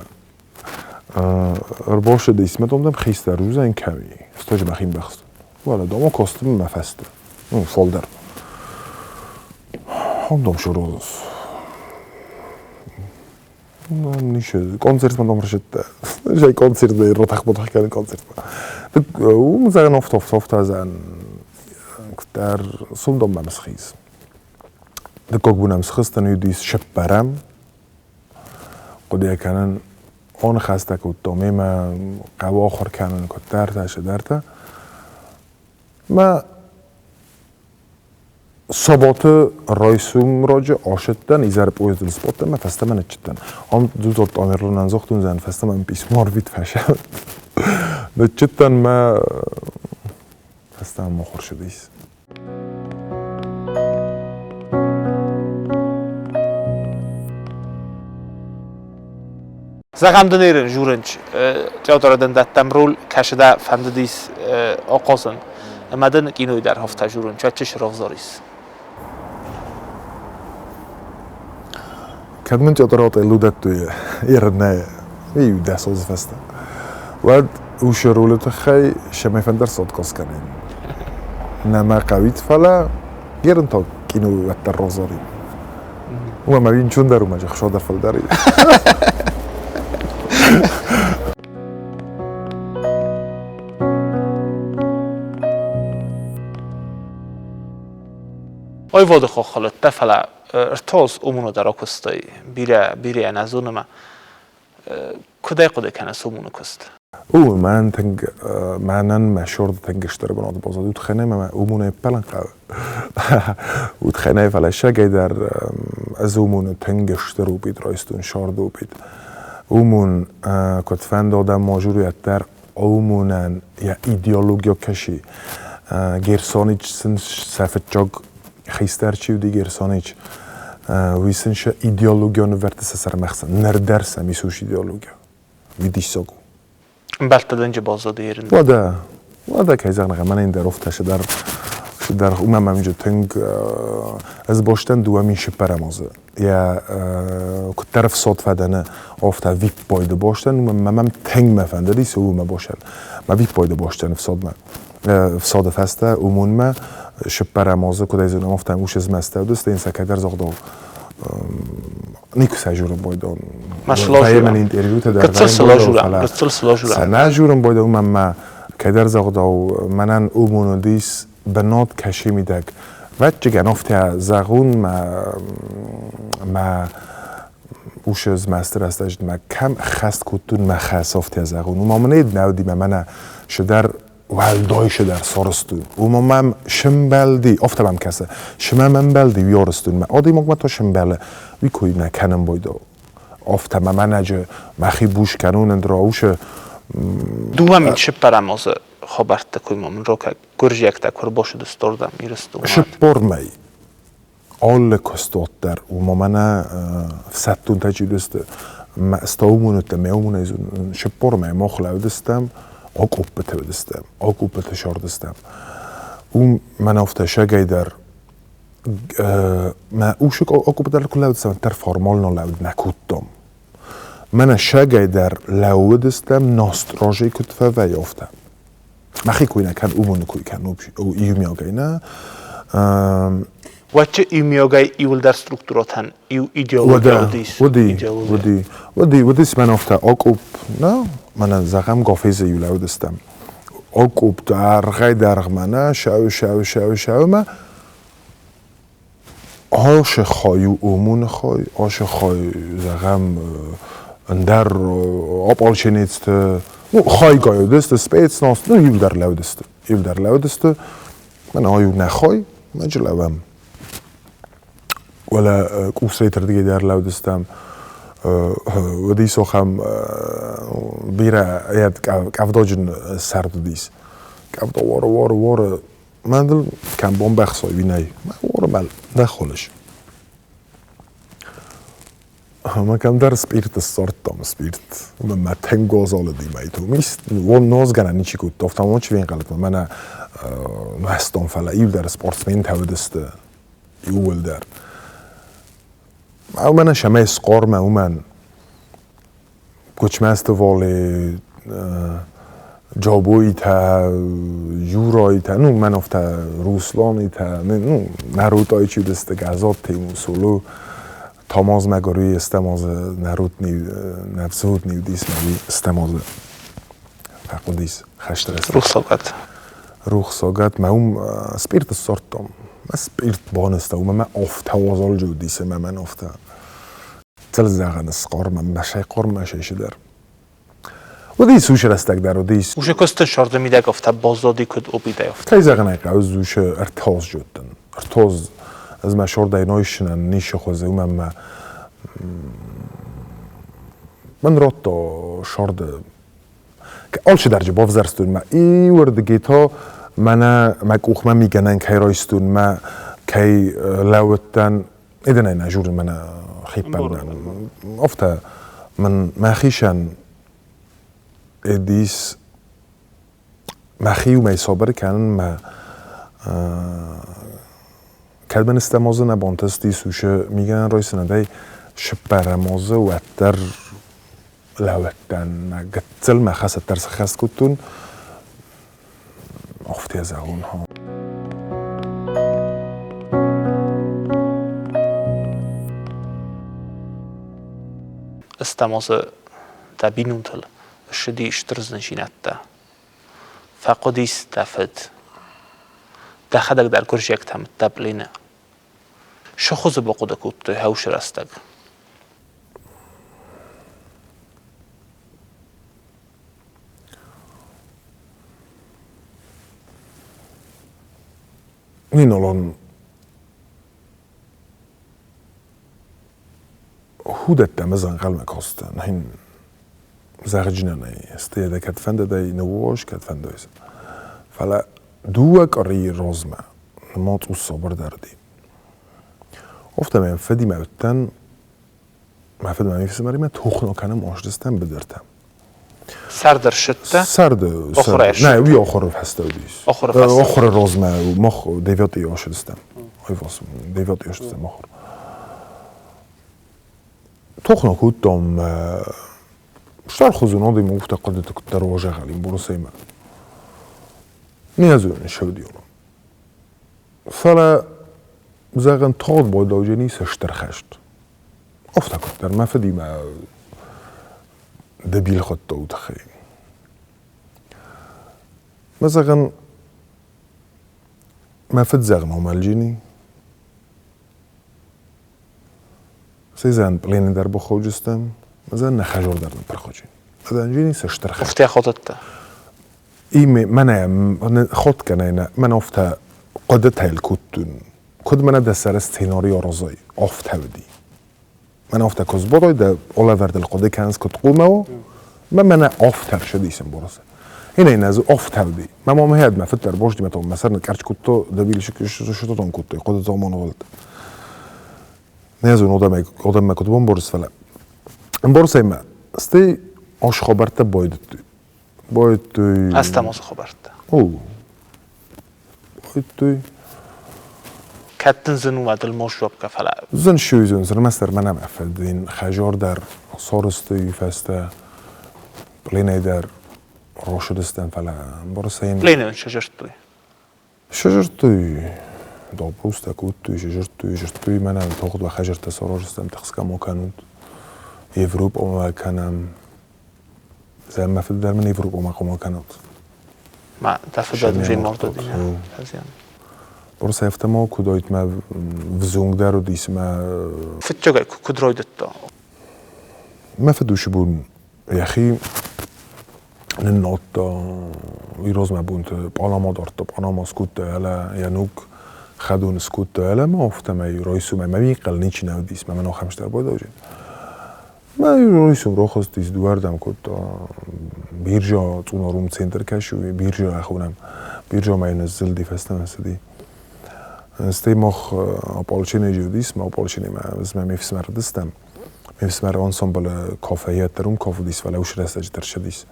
Ӕрбашыдис мӕ дам хистӕр уыдзӕн кӕми. Стӕй мӕхи мбӕхст. Уӕлӕ дам акасты мӕ фӕстӕ. Ну, фалдӕр. Ам шороз. Нишы концерт мӕ дам рашидта. Жай концерт ротах ботах кӕны концерт. Уым зӕгъын офт офт офт азан куыддӕр сумдом мӕм схиз. Дыккаг бон ӕм схызтӕн уыдис шыппӕрӕм. Хъуыды кӕнын он хаста кодтам ӕмӕ хъӕуы ахуыр кӕнын куыддӕртӕ, сыдӕртӕ. Мӕ Субботы райсом раджы ашыдтӕн, изӕры поездыл сбадтӕн мӕ фӕстӕмӕ ныччыдтӕн. Ам дзуццат Тамерланӕн загътон, зӕгъын, фӕстӕмӕ мын писмо арвит фӕсӕвӕд. Ныччыдтӕн мӕ фӕстӕмӕ махуыр сыдис. Зӕгъӕм дын ерын журынч, театры дын дӕттӕм роль, кӕсы дӕ фӕндыдис ахъазын. Ӕмӕ дын кинойы дӕр афтӕ журынч, чысыл равзарис. Кӕд мын театралты лудӕттой ерын нӕ иу 10 азы фӕстӕ, уӕд уыцы ролы тыххӕй сӕмӕй фӕндӕр соткос кӕнин. Нӕ мӕ хъӕуид, фӕлӕ ерын та кино уӕддӕр равзарин. Уымӕ мӕ винчун дӕр уымӕ ӕхсадӕр фылдӕр и. Аивады хоххӕлӕттӕ, фӕлӕ ӕртоз умуны дӕр акуыстай бирӕ, бирӕ нӕ зоны мӕ. Куыд ӕй хъуыды кӕныс умуны куыст? О, мӕнӕн тынг, мӕнӕн мӕ сорды тынг стыр бынат баззад. Утхӕнӕй мӕ умунӕй ӕппӕлын хъӕуы. Утхӕнӕй, фӕлӕ сӕгӕй дӕр ӕз умуны тынг стыр опыт райстон, сорды опыт. Умун куыд фӕнды адӕм ма журийӕт дӕр умунӕн йӕ идеология кӕси. Герсонич сын сӕ фыццаг хистӕр чи уыди Герсонич, уый сын сӕ идеология нывӕрдта сӕ сӕрмӕ хсӕн. Ныр дӕр сӕм ис уыцы идеология. Видиссаг у. Ӕмбӕлттӕ дынджы баззад ерын. Уӕдӕ, уӕдӕ кӕй зӕгъын, мӕнӕн дӕр офтӕ цыдӕр цыдӕр уымӕ мӕм тынг ӕз бостӕн 2004 азы. Йӕ куыддӕр ӕфсод фӕдӕны офтӕ виппойды бостӕн, уымӕ мӕм тынг мӕ фӕндыдис, уымӕ бостӕн. Мӕ виппойды бостӕн ӕфсодмӕ. Ӕфсады фӕстӕ уымонмӕ сыппӕрӕм азы, куыд ӕй зонӕм, офтӕ ус змӕстӕ уыдысты, йын сӕ кӕддӕр загъдау никуы сӕ журын бойдон. Ма интервьютӕ дӕр гыццыл сложура. Сӕ нӕ журын бойдон, уымӕн мӕ кӕддӕр загъдау мӕнӕн уымон уыдис бынат кӕсы мидӕг. Вӕдджыгӕн афтӕ зӕгъун мӕ мӕ усы змӕсты рӕстӕджы мӕ кӕм ӕххӕст кодтон мӕ хӕс афтӕ зӕгъун. Уымӕ мын нӕ уыди мӕ мӕнӕ шыдӕр уӕлдай шыдӕр сарӕзтон. Уымӕ мӕм сымбӕлди, афтӕ мӕм кӕсы, шымӕ мӕмбӕлди уый арӕзтон. Мӕ адӕймагмӕ та сымбӕлы, уый кой нӕ кӕнын байдал. Афтӕ мӕ мӕнӕджы мӕхи буз кӕнон ӕндӕр усы Дыууӕ мин сыппӕрӕм азы хабӕртты кой ма мын ракӕ гуырдзиӕгтӕ куы ӕрбацыдысты ардӕм Ирыстонмӕ. 40 мӕй алы куыстуат дӕр уымӕ мӕнӕ ӕфсӕддонтӕ чи уыдысты, стаумонӕттӕ, мӕумонӕй 40 мӕй мах лӕудыстӕм, акъоппыты уыдыстӕм, акъоппыты сардыстӕм. Уым мӕнӕ афтӕ сӕгӕй дӕр мӕ усы акъоппы дӕр куы лӕудыстӕм, уӕддӕр формально лӕуд нӕ кодтам. Мӕнӕ сӕгӕй дӕр лӕууыдыстӕм, настрожей куыд фӕвӕййы, афтӕ. Мӕхи кой нӕ кӕн, уымоны кой кӕн, иумиагӕй нӕ. Уӕдчы иумиагӕй иуылдӕр структурӕтӕн иу идеология уыдис. Уыди, уыди, уыди, уыдис мӕн афтӕ акъопп, нӕ, мӕнӕ зӕгъӕм Гафезы иу лӕууыдыстӕм. Акъопп дӕргъӕй-дӕргъмӕ нӕ, сау, сау, сау, саумӕ. Ашы хай у ОМОН-ы хай, ашы хай, зӕгъӕм, ӕндӕр ополченецты, ну, хайгай уыдысты, спецназ, ну, иуылдӕр лӕудысты, иуылдӕр лӕудысты. Мӕнӕ ай у нӕ хай, мӕджы лӕууӕм. Уӕлӕ къусрейты рдыгӕй дӕр лӕудыстӕм. Уыдис ахӕм бирӕ къӕвдаджын сӕрд уыдис. Къӕвда уары, уары, уары. Мӕн дыл кӕм бомбӕхсой, уый нӕй. Мӕ уормӕл нӕ хоныс. Ӕмӕ кӕмдӕр спъирт ссардтам, спъирт. Уымӕн мӕ тынг озолыди мӕйту. Уон нозгӕнӕн ничи кодта, афтӕ чи фенхъӕлдта, мӕнӕ нуӕзтон, фӕлӕ иуылдӕр спортсментӕ уыдысты, иууылдӕр. Мӕнӕ сӕмӕй схъормӕ уымӕн Кучмӕсты воли Джобуйтӕ, Юройтӕ, ну, мӕн афтӕ Русланитӕ, ну, Нарутой чи уыдысты, Газотти, Мусулу, Тамаз мӕгуыр стӕмазы Нарутни, Навзудни уыдис, мӕ стӕмазы фӕхъуыдис хӕсты рӕстӕг. Рухсагат. Рухсагат. Мӕ уым спъирт ссардтам. Мӕ спъирт банызта, уымӕ мӕ афтӕ уазалджы уыдис ӕмӕ мӕн афтӕ Цӕлзӕгъӕны схъормӕ, мӕсӕй хъормӕ сӕсидӕр. Уыдис уыцы рӕстӕг дӕр уыдис. Уже куысты сӕрды мидӕг афтӕ баззади, куыд обидӕй афтӕ. Кӕй зӕгъын ӕй хъӕуы, уыцы ӕртоз зодтӕн. Ӕртоз. Ӕз мӕ сордӕй нойсынӕн ницы хуызы, уымӕн мӕ мӕн радта сорды. Алчидӕр джы бавзӕрстон мӕ иуырдыгӕй та мӕнӕ мӕ къухмӕ мигӕнӕн кӕй райстон, мӕ кӕй лӕууыдтӕн, идӕнӕй нӕ журы мӕнӕ хиппӕлдӕн. Афтӕ мын мӕхицӕн эдис мӕхи уымӕй сабыр кӕнын мӕ кӕд мын стӕм азы нӕ бантыстис уышы мигӕнӕн райсынадӕй сыппӕрӕм азы уӕддӕр лӕууыдтӕн мӕ гыццыл мӕ хӕсӕддӕр сыххӕст кодтон афтӕ зӕгъон. Стӕм азы дӕ бинонтыл ссыди стыр зындзинӕдтӕ. Фӕхъуыдис дӕ фыд. Дӕхӕдӕг дӕр гуырдзиӕгтӕм дӕ пълины. Цы хуызы бахъуыды кодтой хӕусы рӕстӕг? Ниналон Худӕттӕм ӕз ӕнхъӕлмӕ кастӕн. Зӕгъджынӕнӕй, стӕй дӕ кӕд фӕндыдӕй ныууос, кӕд фӕндой. Фӕлӕ дыууӕ къуырийы размӕ нырма цъус сабырдӕр уыди. Афтӕ мӕм фыдимӕ уыдтӕн, мӕ фыд мӕ ме фсымӕримӕ тохно кӕнӕм аздыстӕм быдыртӕм. Сӕрд ӕрсыдтӕ? Сӕрды. Охырӕй Нӕ, уый охыры фӕстӕ уыдис. Охыры фӕстӕ. Охыры размӕ мах девятый ащыдыстӕм. Девятый ащыдыстӕм охыр. Тохно кодтам стӕрхуызон адӕм уфтӕ хъуыдыты куыддӕр уазӕгъӕлин Борысӕймӕ. Не зонын сӕвдион. Фӕлӕ, зӕгъӕн, тагъд байдауджени сӕ стыр хӕст. Афтӕ куыддӕр мӕ фыдимӕ дебил хуыдтой тыххӕй. Мӕ зӕгъӕн, мӕ фыд зӕгъын омӕлджини. Сезӕн плены дӕр бахауджыстӕм, мӕ нӕ хӕжор дӕр ныппырхуджи. Мӕ се стыр хӕст. Афтӕ хотыдта? Ими мӕнӕ хот кӕнӕ мӕн афтӕ хъуыдытӕ кодтон. Куыд мӕнӕ дӕ сӕры сценари аразай, афтӕ уыди. Мӕн афтӕ куы сбадай, дӕ алӕвӕрдыл хъуыды кӕныс, куыд хъуамӕ уа, мӕ мӕнӕ афтӕ рсыдисӕн Борысы. Инӕ нӕ дзы афтӕ уыди. Мӕ мамӕ мӕ фыд дӕр бождимӕ мӕ сӕр ныкъӕрч кодта, дӕ шытытон кодтой, хъуыдыты амоныгъуылд. Не зон, одӕммӕ куыд бамбарыс, фӕлӕ ӕмбарыс ӕмӕ стӕй ас хабӕрттӕ байдыдтой. Байдыдтой. Астамосы хабӕрттӕ. О, байдыдтой. Кӕд дын зын у адыл мосжопка, фӕлӕ. Зын шуйзын, зырмӕстӕр мӕнӕм ӕфӕдин, хӕжор дӕр сорысты фӕстӕ, пленӕй дӕр рошыдыстӕм, фӕлӕ ӕмбарыс Пленӕн сӕзӕрдтой. Сӕзӕрдтой, допростӕ кодтой, сӕзӕрдтой, зӕрдтой мӕнӕн тагъд уӕ хӕжӕрттӕ сараздзыстӕм, тыхсгӕ ма кӕнут. Европӕмӕ кӕнӕм. Зӕ мӕ фыд дӕр мын Европӕмӕ хъуамӕ кӕнут. Ма дӕ фыд дӕр марды Борс афтӕ ма куыд ойт мӕ взонг дӕр уыдис мӕ. Фыццагӕй куыд райдыдта? Мӕ фыд уыцы бон йӕхи ныннадта уый размӕ бонты Панама дардта, Панама скодта ӕлӕ йӕ ног хӕдон скодта ӕлӕ ма афтӕмӕй райсомӕй мӕ михъхъӕл ничи нӕ уыдис, мӕ мӕн ахӕм стӕр байдауджын. Мӕ райсом рахызтис дыууӕрдӕм кодта биржа Цъунарум центр кӕсы, биржа ахонӕм. Биржамӕ йын ныззылди, фӕстӕмӕ цыди. Стӕй мах ополчение уыдис, ма ополчениемӕ ӕз мӕ ме фсымӕр уыдыстӕм. Ме фсымӕр ансамблы кафейы дӕр уым кафыдис, фӕлӕ уыцы рӕстӕджы дӕр ссыдис.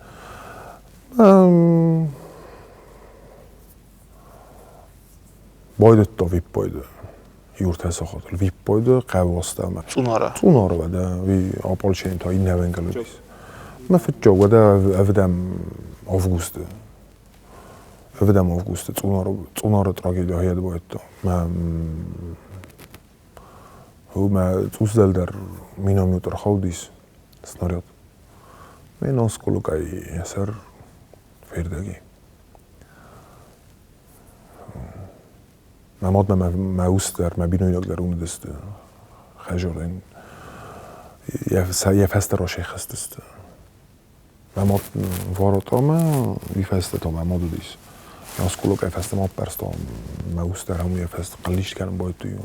Байдыдта виппайды юртӕ сахатыл виппайды хъӕуы Цъунара. Цъунара уӕдӕ уый ополчение та иннӕ венгыл уыдис. Мӕ фыццаг уӕдӕ ӕвдӕм августы. Ӕвдӕм августы Цъунары трагеди хайад байдыдта. Мӕ Мӕ цъус дӕлдӕр миномет ӕрхаудис снаряд. Ме носкъулыкӕй йӕ сӕр фердӕги. Мӕ мад мӕ мӕ ус дӕр, мӕ бинойнаг дӕр уым уыдысты хӕжорӕн. Йӕ фӕстӕ расӕххӕстысты. Мӕ мад варотамӕ, уый фӕстӕ та мӕ мад уыдис. Осколок фӕстӕмӕ аппӕрста, мӕ ус дӕр ӕм йӕ фӕстӕ хъыллист кӕнын байдыдтой.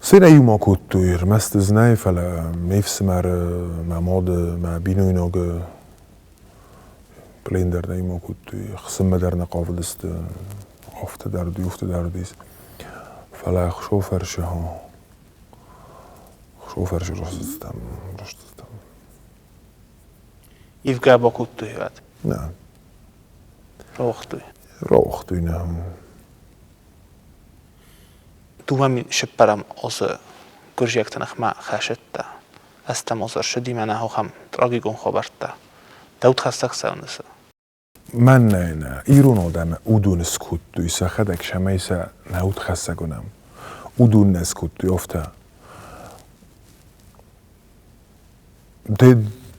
Сценӕ иумӕ кодтой, ӕрмӕст ӕз нӕ, фӕлӕ ме фсымӕры, мӕ мады, мӕ бинойнагы плен дӕр нӕ иумӕ кодтой, хсынмӕ дӕр нӕ хъавыдысты, афтӕ дӕр уыди, афтӕ дӕр уыдис. Фӕлӕ Хуыцау фӕрсы, Хуыцау фӕрсы растдзыстӕм, растдзыстӕм. Ивгӕ бакодтой уӕд? Нӕ. Рауагътой? Рауагътой, нӕ. 2004 азы гуырдзиӕгты ныхмӕ хӕсыдтӕ. Ӕстӕм азы ӕрцыди мӕнӕ ахӕм трагикон хабӕрттӕ. Дӕудхӕссӕг цӕуынц. Мӕнӕ нӕ ирон адӕмы уыдон скодтой сӕхӕдӕг, цӕмӕй сӕ нӕ удхӕссӕг уынӕм. Уыдон нӕ скодтой афтӕ.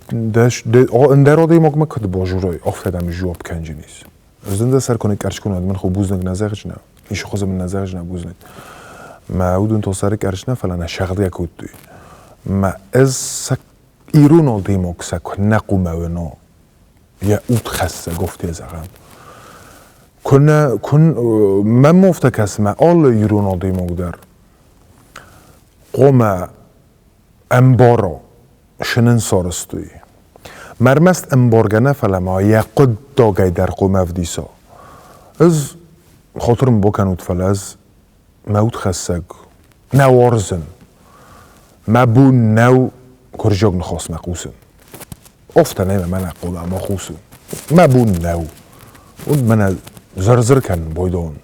Ӕндӕр адӕймагмӕ куыд базурай, афтӕ дӕм дзуапп кӕнджынис. Ӕз дын дӕ сӕр куы ныкъкъӕрцц кӕнон, уӕд мын хо бузныг нӕ зӕгъдзынӕ, исты хуызы мын нӕ зӕгъдзынӕ бузныг. Мӕ уыдон та сӕры къӕрцц нӕ, фӕлӕ нӕ сӕгъдгӕ кодтой. Мӕ ӕз сӕ ирон адӕймаг сӕ куы нӕ хъумӕ уыно, йӕ удхӕссӕг афтӕ зӕгъӕм. Куы нӕ, куы мӕм афтӕ кӕсы, мӕ алы ирон адӕймаг дӕр хъуамӕ ӕмбара, шы нын сарӕзтой. Ма ӕрмӕст ӕмбаргӕ нӕ, фӕлӕ ма йӕ хъуыддагӕй дӕр хъуамӕ ӕвдиса. Ӕз, хатыр мын бакӕнут, фӕлӕ ӕз мӕ удхӕссӕг нӕ уарзын. Мӕ бон нӕу гуырдзиаг ныхасмӕ хъусын. Афтӕ нӕй мӕнӕ хъуамӕ ма хъусын. Мӕ бон нӕу. Уӕд мӕнӕ зыр-зыр кӕнын байдайон.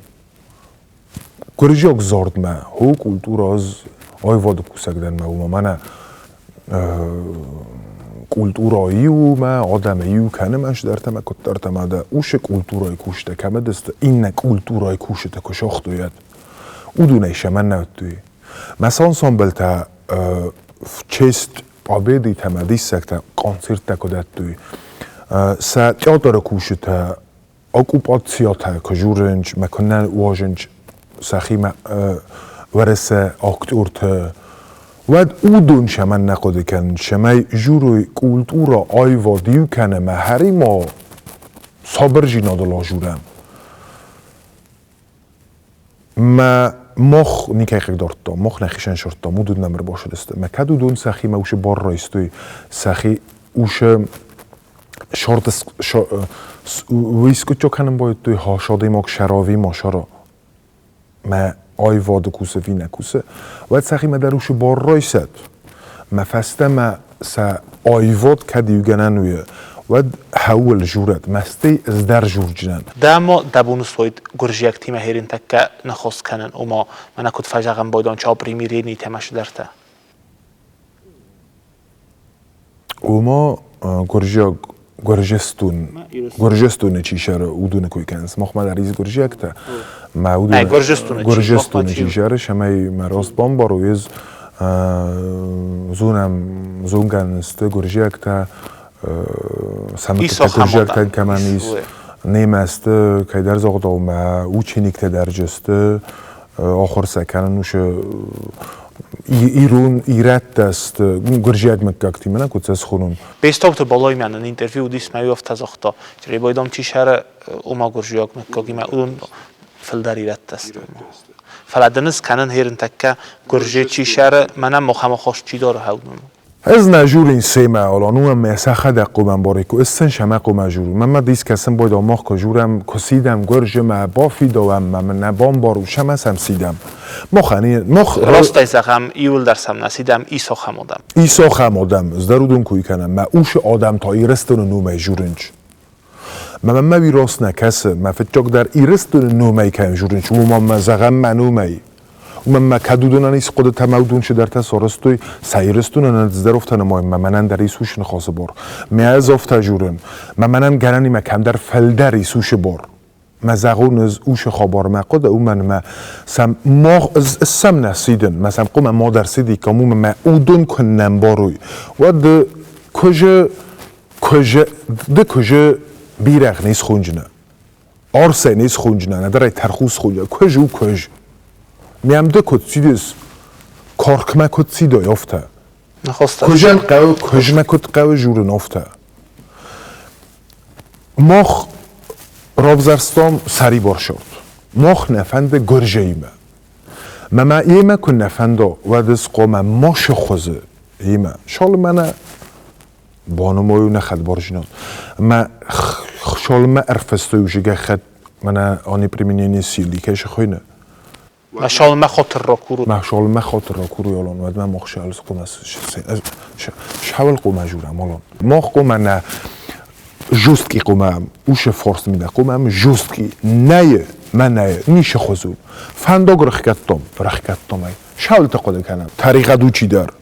Гуырдзиаг зардмӕ хо культура ӕз аивады кусӕг дӕн мӕ уымӕ мӕнӕ культура иу мӕ адӕмы иу кӕны мӕ цыдӕртӕ мӕ куыддӕртӕ мӕ дӕ уыцы культурӕйы кусджытӕ кӕмӕ дысты, иннӕ культурӕйы кусджытӕ куы сагътой, уӕд уыдонӕй сӕмӕн нӕ уыдтой. Мӕ ансамбльтӕ в честь победы-тӕ мӕ диссӕгтӕ концерттӕ куы дӕттой, сӕ театры кусджытӕ оккупациятӕ куы журынч мӕ куы нӕ уозынч сӕхимӕ Уӕрӕсе актертӕ, уӕд уыдон цӕмӕн нӕ хъуыды кӕнынц, цӕмӕй журой культурӕ, аивад иу кӕнӕ мӕ хӕрима сабырдзинадыл ажурӕм. Мӕ мах никӕй хъыгдардтам, мах нӕхицӕн сырдтам, уыдон нӕм ӕрбацыдысты. Мӕ кӕд уыдон сӕхимӕ уыцы бар райстой, сӕхи уыцы шорты уый скъуыддзаг кӕнын байдыдтой хас адӕймаг сӕрави ма сӕра мӕ аивады кусы ӕви нӕ кусы, уӕд сӕхимӕ дӕр уыцы бар райсӕд. Мӕ фӕстӕмӕ сӕ аивад кӕд иугӕнӕн у, уӕд хӕуыл журӕд, мӕстӕй ӕз дӕр журджынӕн. Дӕ дӕ бон суайд гуырдзиӕгтимӕ херинтӕккӕ ныхос кӕнын, ома мӕнӕ куыд фӕзӕгъӕм байдон чапримиренитӕ ӕмӕ цыдӕртӕ? Ома гуырдзиаг Гуырдзыстон, Гуырдзыстоны чи сӕры, уыдоны кой кӕнынц. Махмӕ дӕр ис гуырдзиӕгтӕ. Мӕ уыдоны Гуырдзыстоны чи сӕры, цӕмӕй мӕ раст бамбарой, ӕз зонӕм, зонгӕ сты гуырдзиӕгтӕ, сӕ мыггӕгтӕ гуырдзиӕгтӕн кӕмӕн ис, немӕ сты, кӕйдӕр загъдау, мӕ учениктӕ дӕр сты, ахуыр сӕ кӕнын уыцы ирон ирӕттӕ сты, гуырдзиаг мыггӕгтимӕ нӕ куыд сӕ схонон. Бестауты Балоимӕ нын интервью уыдис, мӕ афтӕ загъта, Чъребайдам чи сӕры, ома гуырдзиаг мыггагимӕ, уыдон фылдӕр ирӕттӕ сты. Фӕлӕ дын ӕз кӕнын херын тӕккӕ гуырдзы чи сӕры, мӕнӕ мохӕмӕ хост чи дары хӕудмӕ. Ӕз нӕ журин семӕ, Алан, уымӕн мӕ сӕхӕдӕг хъуамӕ ӕмбариккой, ӕз сын сӕмӕ хъуамӕ журон. Мӕнмӕ дис кӕсын байдал, мах куы журӕм, куы сидӕм гуырджымӕ, бафидауӕм мӕ мын нӕ бамбарут, сӕмӕ сӕм сидӕм. Махӕн, мах... Растӕй зӕгъӕм, иуылдӕр сӕм нӕ сидӕм, исохӕм одӕм. Исохӕм одӕм, ӕз уыдон куы кӕнӕм, мӕ усы адӕм та Ирыстоны номӕй журынч. Мӕ мӕнмӕ уый рост нӕ кӕсы, мӕ фыццагдӕр Ирыстоны номӕй кӕй журынч, уымӕн мӕ зӕгъӕм мӕ номӕй. Уымӕн мӕ кӕд уыдонӕн ис хъуыдытӕ мӕ уыдон чидӕртӕ сарӕзтой, сӕ Ирыстонӕн ӕз дӕр афтӕ нымайын, мӕ мӕнӕн дӕр ис уыцы ныхасы бар. Мӕ ӕз афтӕ журын, мӕ мӕнӕн гӕнӕнимӕ кӕмдӕр фылдӕр ис уыцы бар. Мӕ зӕгъон ӕз уыцы хабар мӕ хъуыды, уымӕн мӕ сӕм мах ӕз сӕм нӕ сидын, мӕ сӕм хъуамӕ ма дӕр сидиккам, уымӕн мӕ уыдон куы нӕ мбарой, уӕд куы куы ды куы бирӕгъ не схонджынӕ. Арсӕй не схонджынӕ, нӕдӕр ӕй тӕрхъус схонджынӕ. Куыз у куыз. Мӕм ды куыд сидыс, каркмӕ куыд сидой, афтӕ. Куызӕн хъӕуы, куызмӕ куыд хъӕуы журын, афтӕ. Мах Равзӕрстам сӕрибар шорт. Мах нӕ фӕнды гуырзӕимӕ. Мӕ ма йемӕ куы нӕ фӕнда, уӕд ӕз хъуамӕ машы хуызы йемӕ шалмӕ банымайу нӕ хӕдбарджинад. Мӕ шалмӕ ӕрфыстой уже гӕххӕтт мӕнӕ они применение силы кӕй сыхуыйны. Мӕ шалмӕ хатыр ракурут. Мӕ шалмӕ хатыр ракуру ялон, уӕд мӕ мах шал хъуамӕ шауыл хъуамӕ журӕм алон. Мах хъуамӕ нӕ жесткий хъуамӕ ушы форс мидӕ хъуамӕ жесткий нӕйы мӕ нӕйы ницы хуызу. Фӕндаг рыхгӕдтам, рыхгӕдтам ӕй. Шалты хъуыды кӕнӕм. Тӕригъӕд у чидӕр.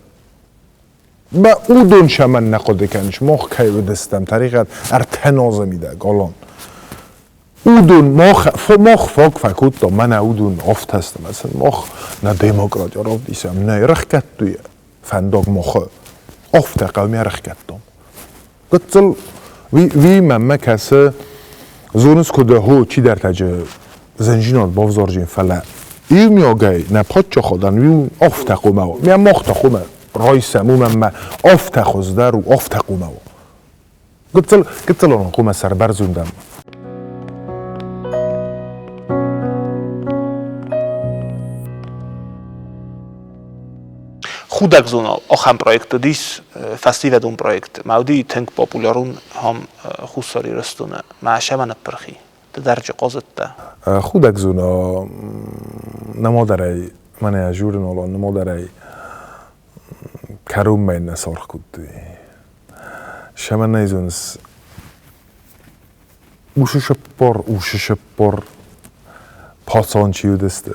Мӕ уыдон цӕмӕн нӕ хъуыды кӕныс, мах кӕй уыдыстӕм, тӕригъӕд ӕртӕ мидӕг, алон. Уыдон мах, мах фаг фӕкодтам, мӕнӕ уыдон афтӕ сты, мӕ сын мах нӕ демократи равдисӕм, нӕ рӕхгӕдтой фӕндаг махы. Афтӕ хъӕумӕ рӕхгӕдтам. Гыццыл уый мӕнмӕ кӕсы, зоныс куыд хо чидӕртӕджы зынджинад бавзарджын, фӕлӕ иумиагӕй нӕ паддзахадӕн уый афтӕ хъуамӕ уа. Мӕ мах та хъуамӕ райсӕм, уымӕн мӕ афтӕ хуыздӕр у, афтӕ хъуамӕ уа. Гыццыл, гыццылон хъуамӕ сӕрбӕрзондӕн. Худӕгзонал ахӕм проект уыдис, фӕсивӕдон проект. Мӕ уыди тынг популярон хам Хуссар Ирыстоны. Мӕ сӕмӕ ныппырхи. Ды дӕр джихъозыдтӕ. Худӕгзона намодарӕй, мӕнӕ журналон намодарӕй кӕронмӕ нӕ саргъ кодтой. Сӕмӕ нӕ зоныс, усы сыппор пацан чи уыдысты,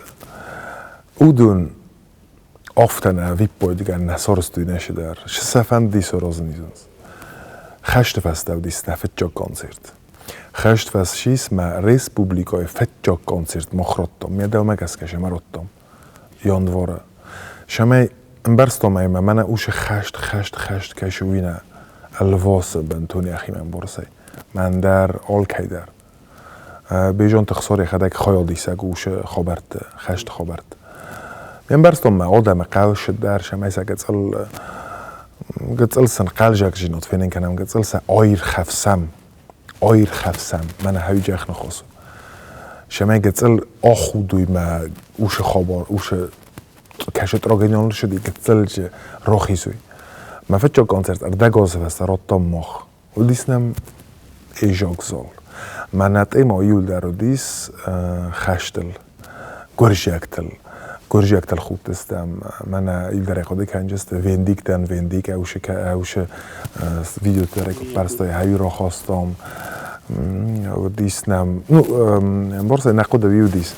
уыдон афтӕ нӕ ӕвиппайдгӕ нӕ сарӕзтой нӕ дӕр. Сӕ фӕнди саразын изынц. Хӕсты фӕстӕ уыдис нӕ фыццаг концерт. Хӕст фӕцис мӕ республикӕйы фыццаг концерт мах радтам. Ме дӕумӕ гӕсгӕ сӕм радтам. Январы. Сӕмӕй ӕмбӕрстам ӕй, мӕ мӕнӕ усы хӕст, хӕст, хӕст кӕй уый нӕ ӕлвасы бынтон йӕхимӕ ӕмбӕрцӕй. Мӕн дӕр, алкӕй дӕр. Бежонты Хсор йӕхӕдӕг хайадисӕг усы хабӕртты, хӕсты хабӕртты. Ме мбӕрстон мӕ адӕмы хъӕлсы дӕр, сӕмӕй сӕ гыцъыл, гыцъыл сын хъӕлзӕгдзинад фенын кӕнӕм, гыцъыл сӕ аирхӕфсӕм, аирхӕфсӕм, мӕнӕ хӕуджӕх ныхас у. Сӕмӕй гыцъыл ахудуй мӕ усы хабар, усы кӕсы трагедион рсыди, гыцъылджы рахизуй. Мӕ фыццаг концерт ӕрдӕгазы фӕстӕ радтам мах. Уыдис нӕм ӕзог зал. Мӕнӕ тъема иуылдӕр уыдис хӕстыл, гуырдзиӕгтыл. Гуырдзиӕгтыл худтыстӕм. Мӕнӕ иуылдӕр хъуыды кӕнджысты Вендиктӕн, Вендик ӕусы, ӕусы видеоты дӕр ӕппӕрстой, хӕуи рахастам. Уыдис нӕм, ну, ӕмбӕрцӕй нӕ хъуыды уыдис,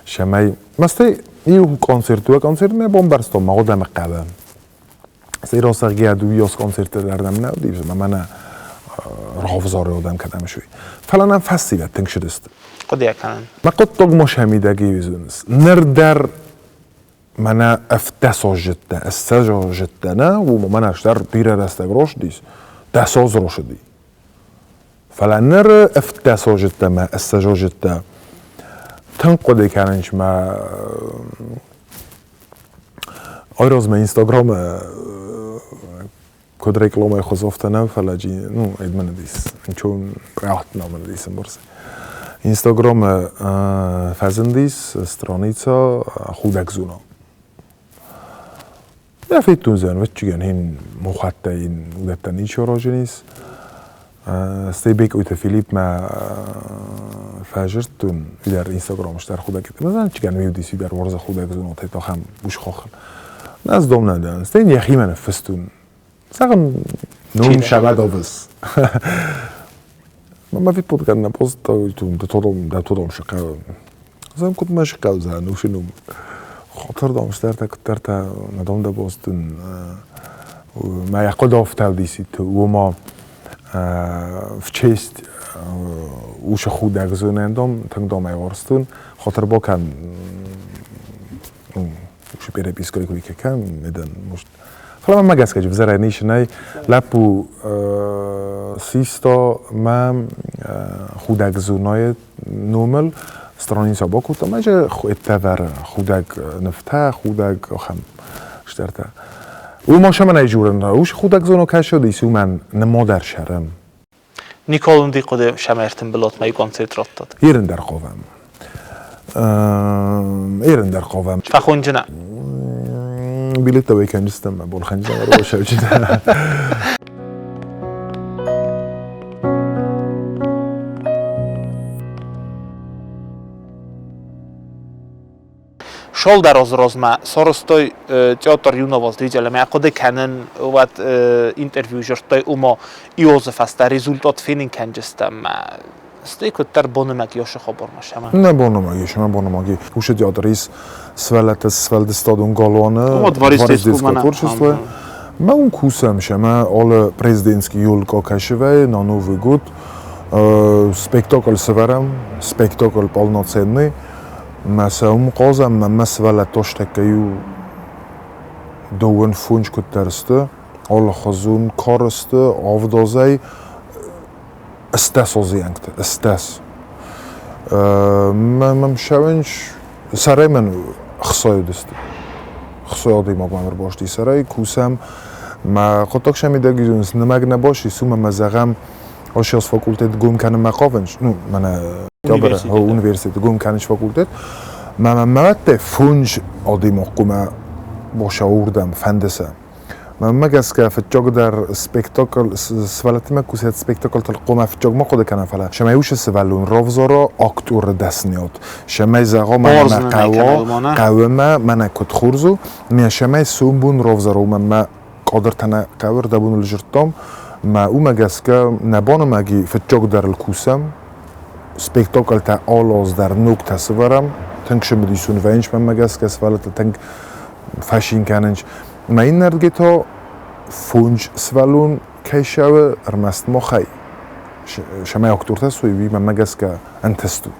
цӕмӕй, мастӕй иу концерт, дыууӕ концертмӕ бамбӕрстон, мӕ адӕмы хъӕуы. Иросагиа дууиос концерттӕ дӕр нӕм нӕ уыди, ӕмӕ мӕнӕ равзары адӕм кӕдӕм суй. Фӕлӕ нӕм фӕсивӕд тынг сыдысты. Хъуыдыйӕ кӕнын. Мӕ хъуыддаг ма сӕ мидӕг ивзынц. Ныр дӕр мӕнӕ ӕфтдӕсазжыдтӕ, ссӕдзазжыдтӕ нӕ, уымӕ мӕнӕ стӕр бирӕ рӕстӕг росыдис, дӕсаз росыди. Фӕлӕ ныр ӕфтдӕсазжыдтӕ мӕ ссӕдзазжыдтӕ тынг хъуыды кӕнынц мӕ Айразмӕ Инстаграмы куыд рекламӕйы хуыз афтӕ нӕ, фӕлӕ ну, Эдман уыдис, ничего приятного мын уыдис ӕмбӕрц. Инстаграмы фӕзындис страница худӕг зона. Нӕ федтон ӕвӕццӕгӕн хин мухаттӕ ин уыдӕттӕ ничи аразынис. Стӕй Бекъойты Филиппмӕ фӕзырдтон уый Инстаграмы стӕр худӕг. Ӕвӕццӕгӕн уый уыдис уый дӕр уарзы худӕг зонотӕй ахӕм усхохыл. Ӕз дом нӕ дӕн. Стӕй йӕхимӕ ныффыстон. Зӕгъын, ну, шабадовыс. Мӕ випподгӕн нӕ поздта, да тодом шықау. Зӕгъын, куыд мӕ шықаудзӕн, уышы ном. Хотырдом стӕртӕ куыддӕртӕ на дом да бостын. Мӕ хъуыдофтӕлдисит, уома в честь ушы худӕг зонӕндом, тынг домӕй уарзтун. Хотыр бокӕн ушы перепиской куй кӕн, медӕн, может. Фӕлӕ мӕ гӕсгӕ ӕвзӕрӕй ницы нӕй. Лӕппу систа мӕ худӕг зонайы номыл страница бакодта, мӕ же ӕттӕвӕры худӕг нывтӕ, худӕг ахӕм стӕртӕ. Уый ма сӕмӕн ӕй журын, уыцы худӕг зоно кӕсы, уымӕн нымодӕр сӕрӕм. Николунди хъуыды сӕмӕртын былотмӕ концерт раттат. Ерындӕр хъавӕм. Ерындӕр хъавӕм. Фӕхонджына. Билеттӕ уӕй кӕнджыстӕм, мӕ бон хӕнджына рошӕвджына. Шолдар озрозмӕ соростой театр юного зрителя. Мӕ хъуыды кӕнын, уӕд интервью жырдтой умо иозы фӕстӕ результат фенын кӕнджыстӕм. Стӕй куыддӕр бонымӕг ёсы хабармӕ сӕмӕ. Нӕ бонымӕг ис, мӕ бонымӕг и. Уыцы театр ис сывӕллӕтты сфӕлдыстадон галуаны Дворец детского творчества. Мӕ уым кусӕм сӕмӕ алы президентский елка кӕсывӕй на Новый год спектакль сӕвӕрӕм, спектакль полноценный. Мӕ сӕ уым хъазӕм, мӕ мӕ сывӕллӕттӕ тӕккӕ иу дыууын фондз куыддӕр сты, алыхуызон кары сты, авдазӕй 18 ӕнгты, 18. Мӕм сӕуынч сӕрӕй мӕн хсай уыдысты. Хсай адӕймаг мӕм ӕрбасти сӕрӕй, кусӕм. Мӕ хъуыддаг сӕ мидӕг изонынц, нымӕг нӕ басис, уымӕ мӕ зӕгъӕм, Ошиос факультет гом кӕнынмӕ хъавынц, ну, мӕнӕ университеты гом кӕнынц факультет. Мӕ мӕ фондз адӕймаг хъуамӕ боса уырдӕм фӕнды сӕ. Мӕнмӕ гӕсгӕ, фыццагдӕр спектакль сывӕллӕттимӕ кусӕт спектакльтыл хъуамӕ фыццаг ма хъуыды кӕна, фӕлӕ цӕмӕй уыцы сывӕллон равзара актеры дӕсныйад, цӕмӕй зӕгъа, мӕнӕ мӕ хъӕуа, хъӕуы мӕ, мӕнӕ куыд хорз у, мӕ цӕмӕй сомбон равзара, уымӕн мӕ кадртӕ нӕ хъӕуы ӕрдӕбоныл зырдтам, мӕ уымӕ гӕсгӕ нӕ банымӕги фыццагдӕрыл кусӕм, спектакльтӕ алы аз дӕр ногтӕ сывӕрӕм, тынг цымыдисон вӕййынц мӕнмӕ гӕсгӕ, сывӕллӕттӕ тынг фӕцин кӕнынц. Мӕ иннӕрдгӕ та фондз сывӕллон кӕй цӕуы, ӕрмӕст махӕй. Цӕмӕй актертӕ суой, уый мӕнмӕ гӕсгӕ ӕнтыст у.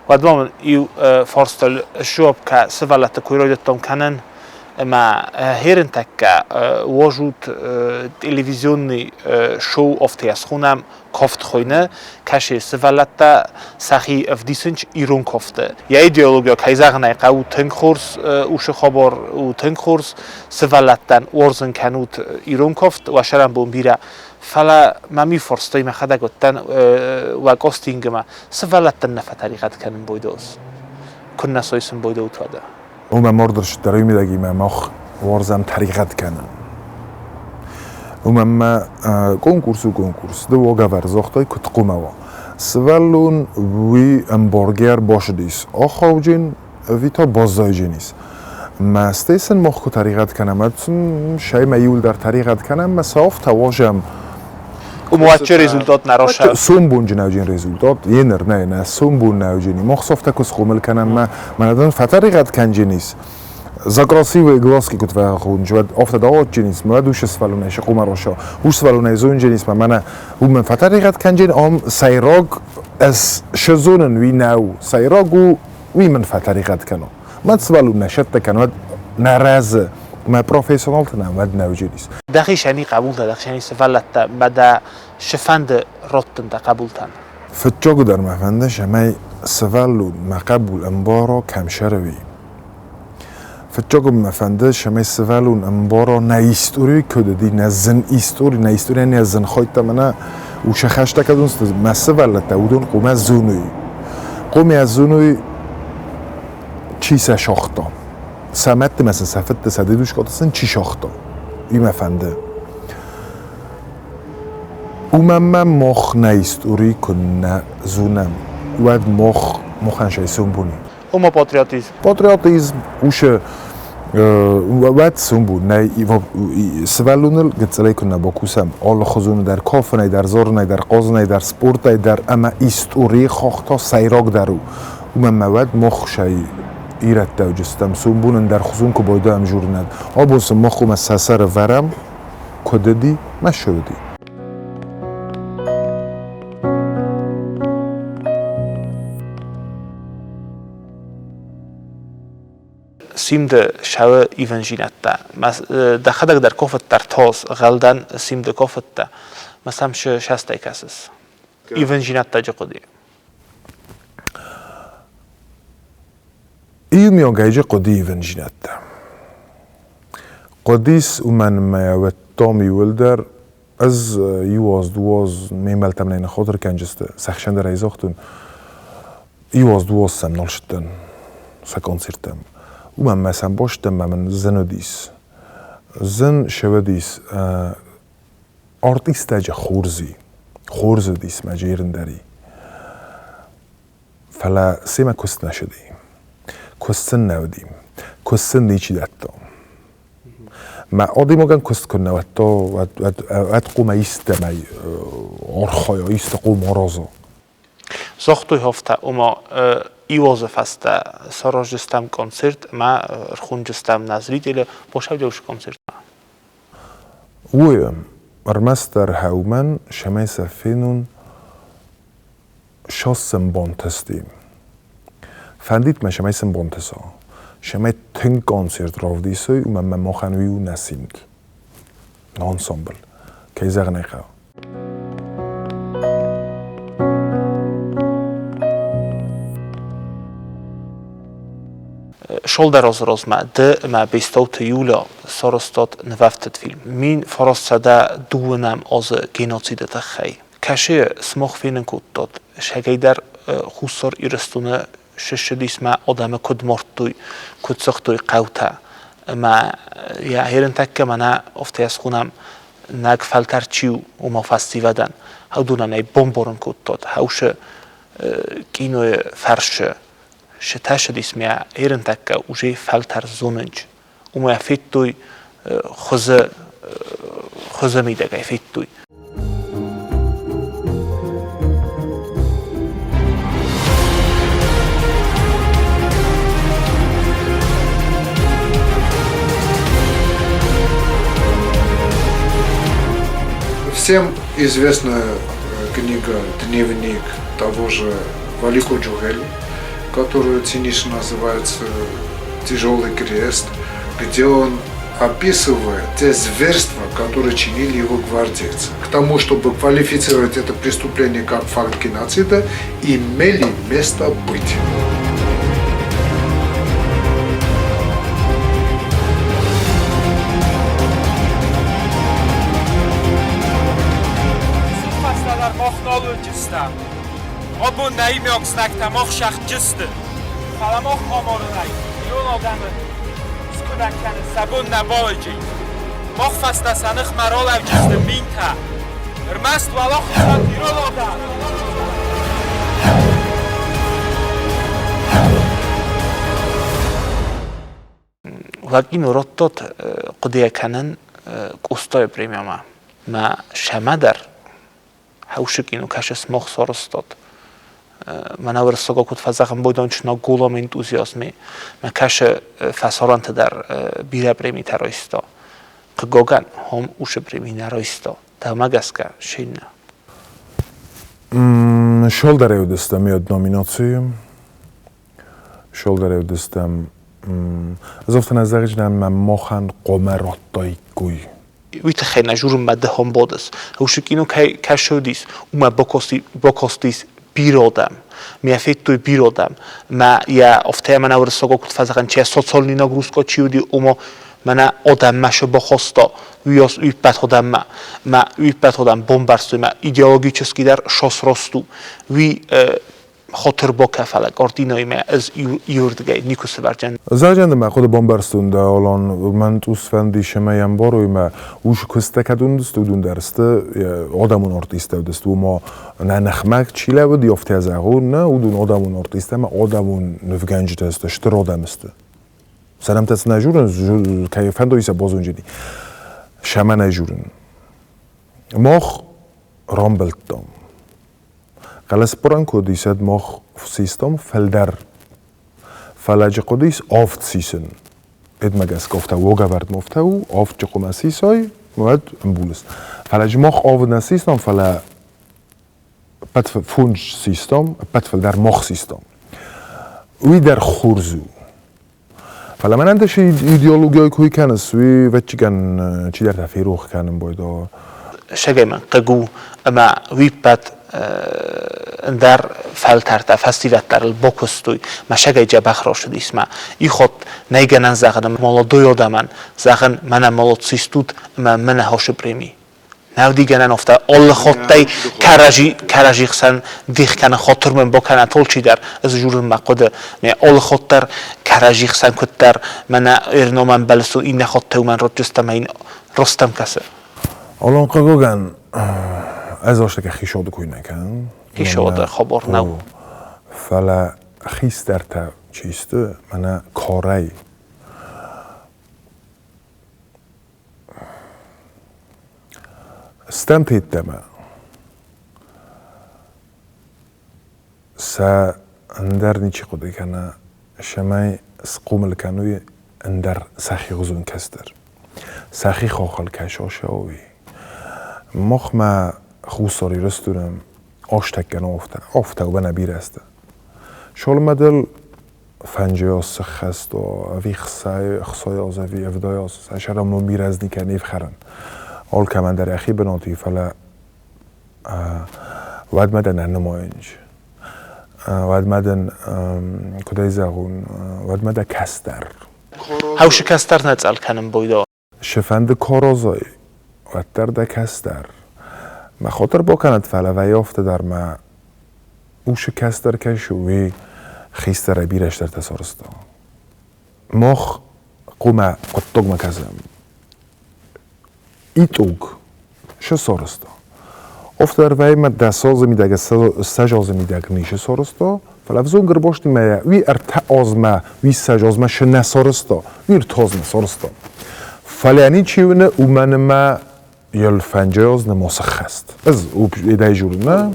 Уӕд ма мын иу фарстыл сжопкӕ сывӕллӕтты куы райдыдтон кӕнын, ӕмӕ херынтӕккӕ уозут телевизионный шоу офтӕ схонӕм кофт хуыйны, кӕсы сывӕллӕттӕ сӕхи ӕвдисынц ирон кофты. Йӕ идеология, кӕй зӕгъын ӕй хъӕуы, тынг хорз усы хабар у, тынг хорз сывӕллӕттӕн уарзын кӕнут ирон кофт, уӕ сӕрӕнбон бирӕ. Фӕлӕ мӕм иу фарстой мӕхӕдӕг уыдтӕн уӕ костингмӕ, сывӕллӕттӕн нӕ фӕтӕригъӕд кӕнын бойдоз. Куыннӕ сой сын бойдоут уӕдӕ? Уымӕ мордырсыддӕр мидӕгимӕ мах уарзӕм тӕригъӕд кӕнын. Уымӕн мӕ конкурс у конкурс. Ды уагӕвӕрд загътай, куыд хъуамӕ уа. Сывӕллон уый ӕмбаргӕ ӕрбацыдис ахауджын ӕви та баззайджынис. Мӕ стӕй сын мах куы тӕригъӕд кӕнӕм, ӕд сын сӕймӕ иуылдӕр тӕригъӕд кӕнӕм, мӕ сӕ афтӕ уазӕм. Уымуатчы результат нӕ росӕ. Сомбонджынӕуджын результат, еныр нӕ, нӕ сомбоннӕуджыни. Мах софтӕ куы схъомыл кӕнӕм, мӕ мӕнӕ дын фӕтӕригъӕд кӕнджынис. За красивые глазки куыд фӕхонынц, уӕд афтӕ даотджынис, мӕ уӕд усы сывӕллонӕй сыхъумӕ роса. Ус сывӕллонӕй зонджынис, мӕ мӕнӕ уымӕн фӕтӕригъӕд кӕнджын, ам сӕйраг ӕз сызонын уый нӕу. Сӕйраг у, уый мын фӕтӕригъӕд кӕна. Мӕ сывӕллон нӕ сӕттӕ кӕн, уӕд нӕ рӕзы, мӕ профессионалты нӕ уӕд нӕ уыджынис. Дӕхи сӕни хъӕбултӕ, дӕхи сӕни сывӕллӕттӕ мӕ дӕ цы фӕнды раттын дӕ хъӕбултӕн? Фыццагдӕр мӕ фӕнды, цӕмӕй сывӕллон мӕ хъӕбул ӕмбара, кӕм сӕрви. Фыццаг мӕ фӕнды, цӕмӕй сывӕллон ӕмбара нӕ истори куыд уыди, нӕ зын истори, нӕ историйӕ нӕ зын хӕйттӕ мӕнӕ уыцы хӕстӕ кӕд уыдысты, мӕ сывӕллӕттӕ уыдон хъуамӕ зоной. Хъуамӕ зоной, чи сӕ сагъта. Сӕ мӕдты ма сын сӕ фыдты, сӕ дедушкӕты сын чи сагъта, уый мӕ фӕнды. Уымӕн ма мах нӕ истори куыннӕ зонӕм, уӕд мах махӕн сӕ сомбони. Ома патриотизм. Патриотизм усы уӕд сомбон нӕ сывӕллоныл гыццылӕй куыннӕ бакусӕм, алыхуызоны дӕр кафынӕй дӕр, зарынӕй дӕр, хъазынӕй дӕр, спортӕй дӕр ӕмӕ историйы хахта сӕйрагдӕр у. Уымӕн ма уӕд мах сӕ ирӕттӕ уыдыстӕм, сомбон ӕндӕрхуызон куы байдайӕм журнал. Абон сын мах уымӕ сӕ сӕры вӕрӕм, куыд уыди, мӕ цы уыди. Симды сӕуы ивӕнзинӕдтӕ. Дӕхӕдӕг дӕр кофыддӕр тоз гъӕлдӕн симды кофыдтӕ. Мӕ сӕм сӕстӕй кӕсыс. Ивӕнзинӕдтӕджы хъуыди. Иумиагӕйджы хъуыди ивӕнзинӕдтӕ. Хъуыдис, уымӕн ӕмӕ уӕдтам иуылдӕр Ӕз иу аз, дыууӕ аз ме мбӕлттӕм нӕ ныххатыр кӕнджысты, се хсӕн дӕр ӕй загътон. Иу аз, дыууӕ аз сӕм нал сыдтӕн сӕ концерттӕм. Уымӕн мӕ сӕм базыдтӕн ӕмӕ мын зын уыдис. Зын сӕвӕдис артисттӕджы хорзи, хорз уыдис мӕ джерын дӕр. Фӕлӕ семӕ куыст нӕ сыди. Куыст сын нӕ уыди. Куыст сын ничи дӕтта. Мӕ адӕймагӕн куыст куы нӕ уӕдта, уӕд хъуамӕ истӕмӕй архайа, исты хъуамӕ араза. Загътой афтӕ, ома иу азы фӕстӕ сараздзыстӕм концерт ӕмӕ ӕрхондзыстӕм нӕ зрители босӕвдӕусы концертмӕ. Уый ӕрмӕстдӕр хӕумӕн, цӕмӕй сӕ фенон сын бантысти. Фӕндид мӕ, цӕмӕй сын бантыса, цӕмӕй тынг концерт равдисой, уымӕн мӕ махӕн уый у нӕ симд, нӕ ансамбль, кӕй зӕгъын ӕй хъӕуы. Шолдӕр азы размӕ ды ӕмӕ Бестауты Юля сарӕзтат нывӕфтыд фильм 1920 азы геноциды тыххӕй. Кӕсы, сымах фенын кодтат, сӕгӕйдӕр Хуссар Ирыстоны сыссыдис мӕ адӕмы куыд мардтой, куыд сыгътой хъӕутӕ. Ӕмӕ йӕ херынтӕккӕ мӕнӕ афтӕ схонӕм, нӕг фӕлтӕр чи у, ома фӕсивӕдӕн, уыдонӕн ӕй бамбарын кодтат, хӕусы кинойы фӕрсы сытӕсыдис мӕ херынтӕккӕ уже фӕлтӕр зонынч. Уымӕ федтой хуызы хуызы мидӕгӕй федтой. Всем известна книга «Дневник» того же Валико Джугели, которую цинично называется «Тяжелый крест», где он описывает те зверства, которые чинили его гвардейцы. К тому, чтобы квалифицировать это преступление как факт геноцида, имели место быть. Абон нӕ иумиаг знӕгтӕ мах сӕхджысты, фӕлӕ мах амарынӕй ирон адӕмы скуынӕг кӕнын сӕ бон нӕ бауыди. Мах фӕстӕ сӕ ныхмӕ ралӕуджысты минтӕ. Ӕрмӕст уӕлахизӕн ирон адӕм! Владимир радтат хъуыдыйӕ кӕнын Къостайы премиямӕ. Мӕ сӕмӕ дӕр хӕусы кино кӕсыс мах сарӕзтат. Мӕнӕ уырыссагау куыд фӕзӕгъын, бойдон на голом энтузиазме. Мӕ кӕсы фӕсарӕнты дӕр бирӕ премитӕ райста. Хъыгагӕн, хом усы преми нӕ райста. Дӕумӕ гӕсгӕ шиннӕ? Шолдӕрӕй уыдыстӕм йӕ номинацийы. Шолдӕрӕй уыдыстӕм. Ӕз афтӕ нӕ зӕгъдзынӕн, мӕ махӕн хъуамӕ радтаиккой. Уый тыххӕй нӕ журынмӕ ды хомбодыс. Уыцы кино кӕй кӕсодис, уымӕ бакастис бирӕ адӕм. Мӕ федтой бирӕ адӕм. Мӕ йӕ афтӕ мӕнӕ уырыссагау куыд фӕзӕгъӕн, чи социальный нагрузка чи уыди, уымӕ мӕнӕ адӕммӕ шы бахаста, уыйас уиппӕт адӕммӕ. Мӕ уиппӕт адӕм бамбӕрстой, мӕ идеологически дӕр сосрост у. Уый хотыр бакӕфӕлӕ картинӕимӕ ӕз иуырдыгӕй никуы сывӕрдзӕн. Зӕгъӕн мӕ хъуыды бамбӕрстон дӕ, Алан, мӕн цъус фӕнди ӕмӕ йӕм барой мӕ ус куыстӕ кӕд уындысты, уыдон дӕр сты адӕмон артисттӕ уыдысты, уымӕ нӕ ныхмӕ чи лӕууыди, афтӕ зӕгъон, нӕ, уыдон адӕмон артисттӕ ӕмӕ адӕмон нывгӕнджытӕ сты, стыр адӕм сты. Сӕ нӕмттӕ сын нӕ журын, кӕй фӕндой сӕ базонджыди. Сӕмӕ нӕ журын. Мах рамбылдтам. Хъӕлӕсбарӕн куы уыдис, мах систам фылдӕр. Фӕлӕ джы хъуыдис авд сисын. Эдмӕ гӕсгӕ афтӕ уагӕвӕрд афтӕ у, авд джы хъуымӕ сисай, уӕд ӕмбулыс. Фӕлӕ джы мах авд нӕ систам, фӕлӕ ӕппӕт фондз систам, ӕппӕт фылдӕр мах систам. Уый дӕр хорз у. Фӕлӕ мӕнӕн дӕ идеологийӕ куы кӕныс, уый ӕвӕццӕгӕн чидӕртӕ ферох кӕнын байдайы. Сӕгӕй мӕн хъыг у, ӕмӕ уый ппӕт ӕндӕр фӕлтӕртӕ, фӕсивӕд дӕр ыл бакуыстой, мӕ сӕгӕй дзӕбӕх рацыдис мӕ. Ихатт нӕй гӕнӕн зӕгъын молодой адӕмӕн, зӕгъын, мӕнӕ молодцы стут ӕмӕ мӕнӕ хосы преми. Нӕвдигӕнӕн офта алы хаттӕй кӕрӕдзи кӕрӕдзи хсӕн дих кӕнын хатыр мын бакӕнӕт алчидӕр, ӕз журын мӕ хъуыды. Ме алы хатт дӕр кӕрӕдзи хсӕн куыддӕр мӕнӕ ӕрномӕн бӕлццон иннӕ хаттӕй уымӕн ротджыстӕ мӕ йын Ростӕм кӕсы. Алан хъыгагӕн, ӕз астӕкӕ хицауады кой нӕ кӕнын. Хицауады хабар нӕу. Фӕлӕ хистӕртӕ чи сты, мӕнӕ карӕй Стӕмты йеддӕмӕ сӕ ӕндӕр ничи хъуыды кӕны, цӕмӕй схъомыл кӕной ӕндӕр сӕхигъуызон кӕстӕр. Сӕхи хохыл кӕй сосӕуой. Махмӕ Хуссар Ирыстоны азтӕккӕ афтӕ, афтӕ уӕнӕ бирӕ сты. Солмӕдыл фӕнджиоз сыххӕст ӕви хсайоз ӕви ӕвдайоз, сӕ бирӕ никӕй не фхӕрын. Алкӕмӕн дӕр йӕхи бынат и, фӕлӕ уӕдмӕ дӕ нӕ нымайынц. Уӕдмӕ дын, куыд ӕй зӕгъон, уӕдмӕ дӕ кӕстӕр. Хӕусы кӕстӕр нӕ цъӕл кӕнын бойдо. Цы-фӕнды корозой, уӕддӕр дӕ кӕстӕр. Мӕ хотыр бакӕнӕд, фӕлӕ вӕййы афтӕ дӕр мӕ усы кӕстӕр кӕсы, уый хистӕрӕй бирӕ стӕртӕ сарӕзта. Мах хъуамӕ хъуыддагмӕ кӕсӕм. Итог шы сарӕзта. Афтӕ дӕр вӕййы мӕ 10 азы мидӕг, 20 азы мидӕг ницы сарӕзта, фӕлӕ ӕвзонг ӕрбастимӕ уый 3 азмӕ, уый 20 азмӕ шы нӕ сарӕзта, уый 3 азмӕ сарӕзта. Фӕлӕ ничи уыны, уымӕн ӕмӕ йыл фӕнджы аз нӕма сыххӕст. Ӕз уыдӕй журын нӕ,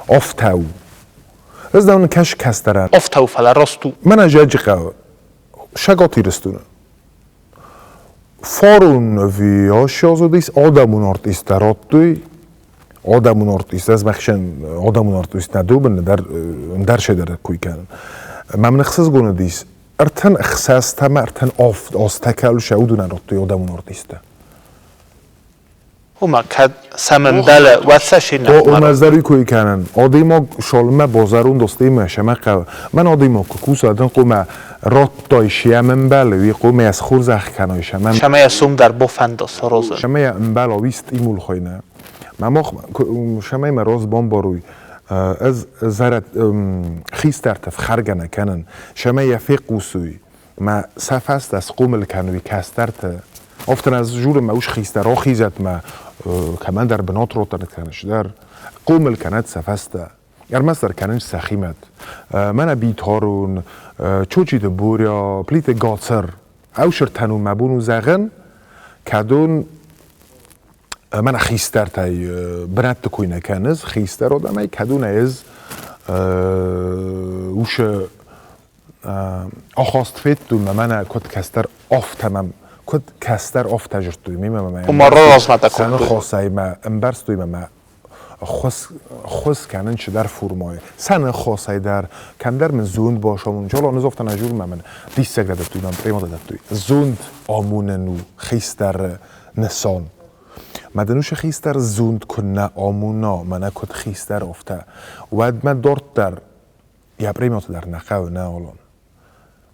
афтӕ у. Ӕз дӕу кӕс кӕстӕрӕн. Афтӕ у, фӕлӕ раст у. Мӕнӕ зӕджы хъӕуы, Шагат Ирыстоны. Фарон ӕви ацы уыдис адӕмон артисттӕ радтой. Адӕмон артист, ӕз мӕхицӕн адӕмон артист нӕ дубын, ӕндӕр ӕндӕр шедӕр кой кӕнын. Мӕм ӕхсызгон уыдис, 36 ӕмӕ 37 азтӕ кӕуыл сӕ уыдонӕн радтой адӕмон артисттӕ. Ома, кӕд сӕм ӕмбӕлы, уӕд сӕ се нӕ Ома ӕз дӕр уый кой кӕнын. Адӕймаг шалмӕ базарон достимӕ сӕмӕ хъӕуы. Мӕн адӕймаг куы куса, дын хъуамӕ радтай сӕм ӕмбӕлы, уый хъуамӕ йӕ схорзӕх кӕной сӕмӕ. Сӕмӕ йӕ сом дӕр бофӕнда саразын. Сӕмӕ йӕ ӕмбӕла, уый стимул хуыйны. Мӕ мах сӕмӕй мӕ роз бамбаруй. Ӕз зарӕд хистӕртӕ фхӕргӕ нӕ кӕнын. Сӕмӕ йӕ фехъусуй. Мӕ сӕ фӕстӕ схъомыл кӕнуй кӕстӕртӕ. Офтӕн ӕз журын мӕ ус хистӕр рохизӕт мӕ кӕмӕндӕр бынат ротӕн кӕныс дӕр. Хъомыл кӕнӕд сӕ фӕстӕ. Ӕрмӕстдӕр кӕнынц сӕхимӕт. Мӕнӕ Битарон, Чочиты Боря, Плиты Гацыр. Ӕвсыртӕн у мӕ бон у зӕгъын, кӕдон мӕнӕ хистӕртӕй бынӕтты кой нӕ кӕныс, хистӕр адӕмӕй кӕдон ӕз усы ахаст федтон мӕ мӕнӕ куыд кӕстӕр афтӕ мӕм куыд кӕстӕр афтӕ жырдтой мемӕ мӕ Ома размӕ та сӕ ныхасӕй мӕ ӕмбӕрстой мӕ мӕ ххуыс кӕнын чидӕр формӕйы сӕ ныхасӕй дӕр кӕмдӕр мын зонд башамон чола нызофта нӕ журмӕ мын диссаг дӕттуй мӕм премиа дӕттуй зонд амонын у хистӕры нысан мӕ дын уыцы хистӕр зонд куы нӕ амона мӕнӕ куыд хистӕр афтӕ уӕд мӕ дарддӕр йӕ премиоты дӕр нӕ хъӕуы нӕ олон.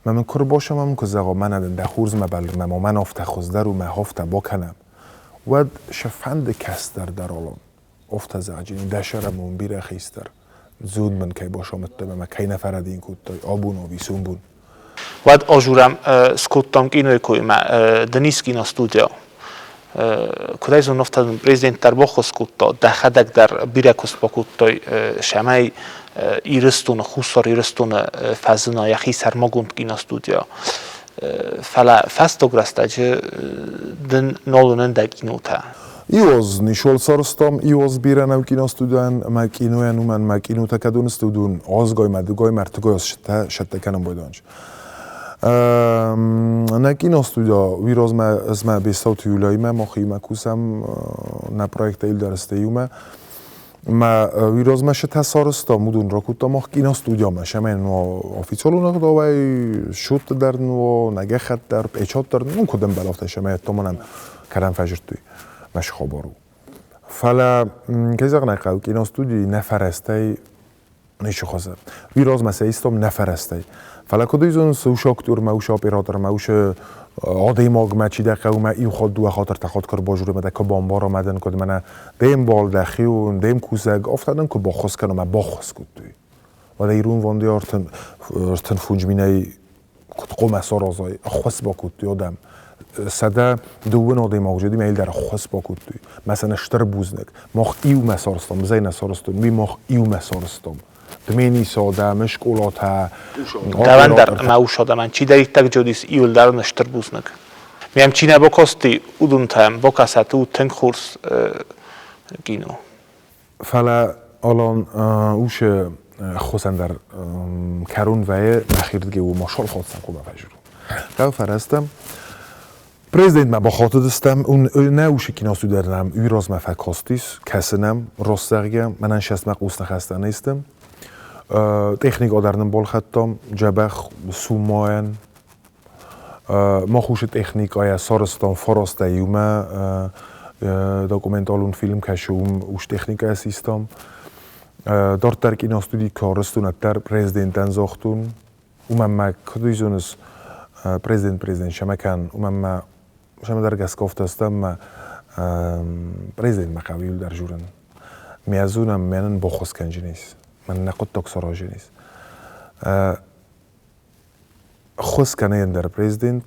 Мӕ мын куы рбосӕм ӕмӕ куы зӕгъон, мӕнӕ дын дӕ хурзмӕ бӕллынмӕ ма мӕн афтӕ хуыздӕр у, мӕ афтӕ бакӕнӕм, уӕд сӕ фӕнды кӕстӕр дӕр олон. Афтӕ зӕгъджын, дӕ сӕрӕмон бирӕ хистӕр. Зуд мын кӕй босомыдтай ӕмӕ кӕй нӕ фӕрӕдийын кодтай абон ӕви сомбон. Уӕд ӕз скодтам кинойы коймӕ Денис киностудио. Куыдӕй зонын, афтӕ президент дӕр баххуыс кодта, дӕхӕдӕг дӕр бирӕ куыст бакодтай, цӕмӕй Ирыстоны, Хуссар Ирыстоны фӕзына йӕхи сӕрмагонд киностудио. Фӕлӕ фӕстаг рӕстӕджы дын нал уынын дӕ кинотӕ. Иоз нишол сарстам, иоз бирӕ нӕу киностудиан, мӕ кинойӕн уымӕн мӕ кинотӕ кӕд уыныс, уыдон азгай мӕ дыгай мӕ ӕртыгай аз сӕттӕ кӕнын байдайынц. Нӕ киностудиа уый размӕ ӕз мӕ Бестауты Юляимӕ махимӕ кусӕм нӕ проекттӕ иудӕр иумӕ. Мӕ уый размӕ сытӕ сарӕзтам, уыдон ракодтам мах киностудиамӕ, сӕмӕ ну официалон ӕгъдауӕй шутты дӕр ну, нӕ гӕххӕтт дӕр, печат дӕр, ну куыд ӕмбӕлы, афтӕ сӕмӕ ӕддӕмӕ кӕдӕм фӕзырдтой, мӕ хабар у. Фӕлӕ, кӕй зӕгъын ӕй хъӕуы, киностудийы нӕ фӕрӕзтӕй ницы хуызы. Уый размӕ сӕ истом нӕ фӕрӕзтӕй. Фӕлӕ куыд уый зонынц, уыцы актер ӕмӕ уыцы оператор ӕмӕ уыцы Адӕймагмӕ чидӕр хъӕумӕ иу хатт, дыууӕ хатт, ӕртӕ хатт куы ӕрбазуры ӕмӕ дӕ куы бамбара ӕмӕ дын куыд мӕнӕ де мбал, дӕ хион, де мкусӕг, афтӕ дын куы баххуыс кӕна ӕмӕ баххуыс кодтой. Уӕдӕ ирон ванды 35 минӕй куыд хъуамӕ саразай, ӕххуыс бакодтой адӕм. 102 адӕймаджы уыди, мӕ дӕр ӕххуыс бакодтой. Мӕ сӕ стыр бузныг. Мах иумӕ сарӕзтам, ӕз ӕй нӕ сарӕзтон, уый мах иумӕ сарӕзтам. Дменисы адӕмы скъолатӕ. Дӕуӕн дӕр ӕмӕ ус адӕмӕн чидӕриддӕр джодис иуылдӕр ын стыр бузныг. Мӕм чи нӕ бакасти, уыдонтӕм бакӕсӕт у тынг хорз кино. Фӕлӕ Алан усы ӕххуысӕн дӕр кӕрон вӕййы, нӕхирдыгӕй уымӕ сӕлхатдзӕн хъуамӕ фӕзурон. Хъӕуы фӕрӕзтӕм. Президентмӕ бахатыдыстӕм, нӕ усы киностуди дӕр нӕм уый размӕ фӕкастис, кӕсы нӕм, раст зӕгъгӕ, мӕнӕн сӕстмӕ хъус ныхӕстӕ не сты. Техникӕ дӕр нын балхӕдтам, дзӕбӕх суммӕйӕн. Мах усы техникӕйӕ сарӕзтам фарастӕ иумӕ, документалон фильм кӕсы, уым ус техникӕйӕ систам. Дарддӕр киностуди куы арӕзтон, уӕддӕр президентӕн загътон, уымӕн мӕ куыд зоныс, президент президент сӕмӕ кӕн, уымӕн мӕ сӕмӕдӕр гӕсгӕ афтӕ стӕм мӕ президентмӕ хъӕуы иуылдӕр журын. Мӕ зонӕм, мӕнӕн баххуыс кӕнджынис, мӕн нӕ хъуыддаг саразынис. Ххуыс кӕны ӕндӕр президент,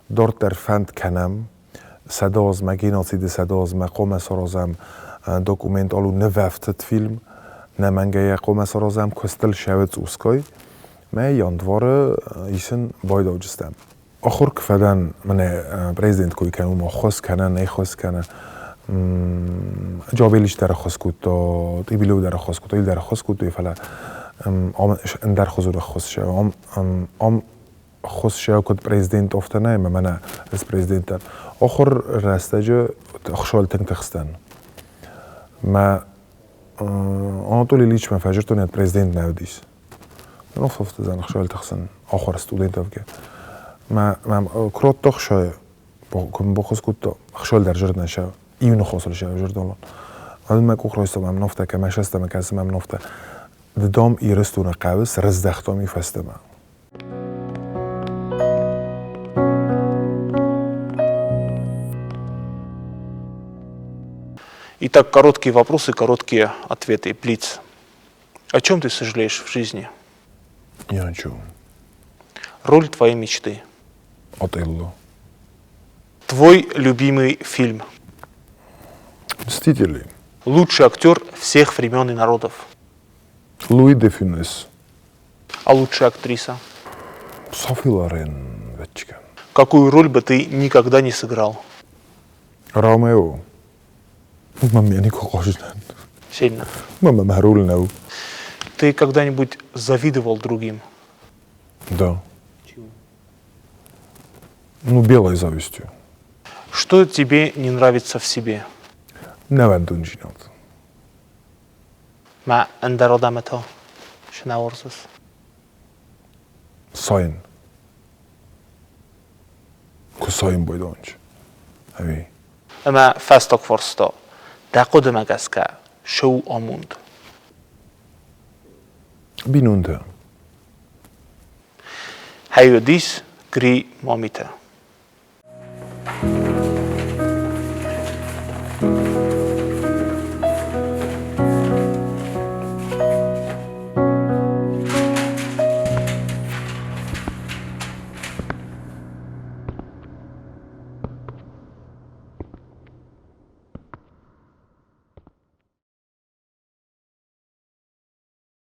дарддӕр фӕнд кӕнӕм, 100 азмӕ, геноциды 100 азмӕ хъуамӕ саразӕм документалон нывӕфтыд фильм, нӕмӕнгӕй хъуамӕ саразӕм куыстыл сӕуы цъусгай, мӕ январы исын байдауджыстӕм. Ахуыр куы фӕдӕн, мӕнӕ президент кой кӕны, уым ӕххуыс кӕны, не ххуыс кӕны. Джабелич дӕр ӕххуыс кодта, Тъибилов дӕр ӕххуыс кодта, ил дӕр ӕххуыс кодтой, фӕлӕ ам ӕндӕр хуызон ӕххуыс ам ам ӕххуыс сӕ куыд президент афтӕ нӕ ӕмӕ мӕнӕ ӕз президент дӕн. Ахуыр рӕстӕджы ӕхсӕл тынг тыхстӕн. Мӕ Анатолий Ильичмӕ фӕзырдтон, ӕд президент нӕ уыдис. Нофтдзӕн ӕхсӕл тыхсын ахуыр студентовге. Мӕ мӕм куы ӕхсӕй куы баххуыс кодта, ӕхсӕл дӕр зӕрдӕ сӕ иу ныхасыл сӕ зӕрдӕлон. Ӕз мӕ къух райстам ӕм нофтӕ, кӕмӕ сӕстӕмӕ кӕсым ӕм нофтӕ. Ды дам Ирыстоны хъӕуыс, рыздӕхтам и фӕстӕмӕ. Итак, короткие вопросы, короткие ответы. Блиц. О чем ты сожалеешь в жизни? Ни о чем. Роль твоей мечты? Отелло. Твой любимый фильм? Мстители. Лучший актер всех времен и народов? Луи де Фюнес. А лучшая актриса? Софи Лорен, ветчика. Какую роль бы ты никогда не сыграл? Ромео. Мам, я никого Сильно. Мама Марульнау. Ты когда-нибудь завидовал другим? Да. Чему? Ну, белой завистью. Что тебе не нравится в себе? Нӕвӕндондзинад. Мӕ ӕндӕр адӕмы та цы нӕ уарзыс? Сайын. Куы сайын байдонч. Ӕви? Ӕмӕ фӕстаг фарста. Дӕ хъуыдымӕ гӕсгӕ, цы у амонд? Бинонтӕ. Хӕйуыдис Гри Мамитӕ.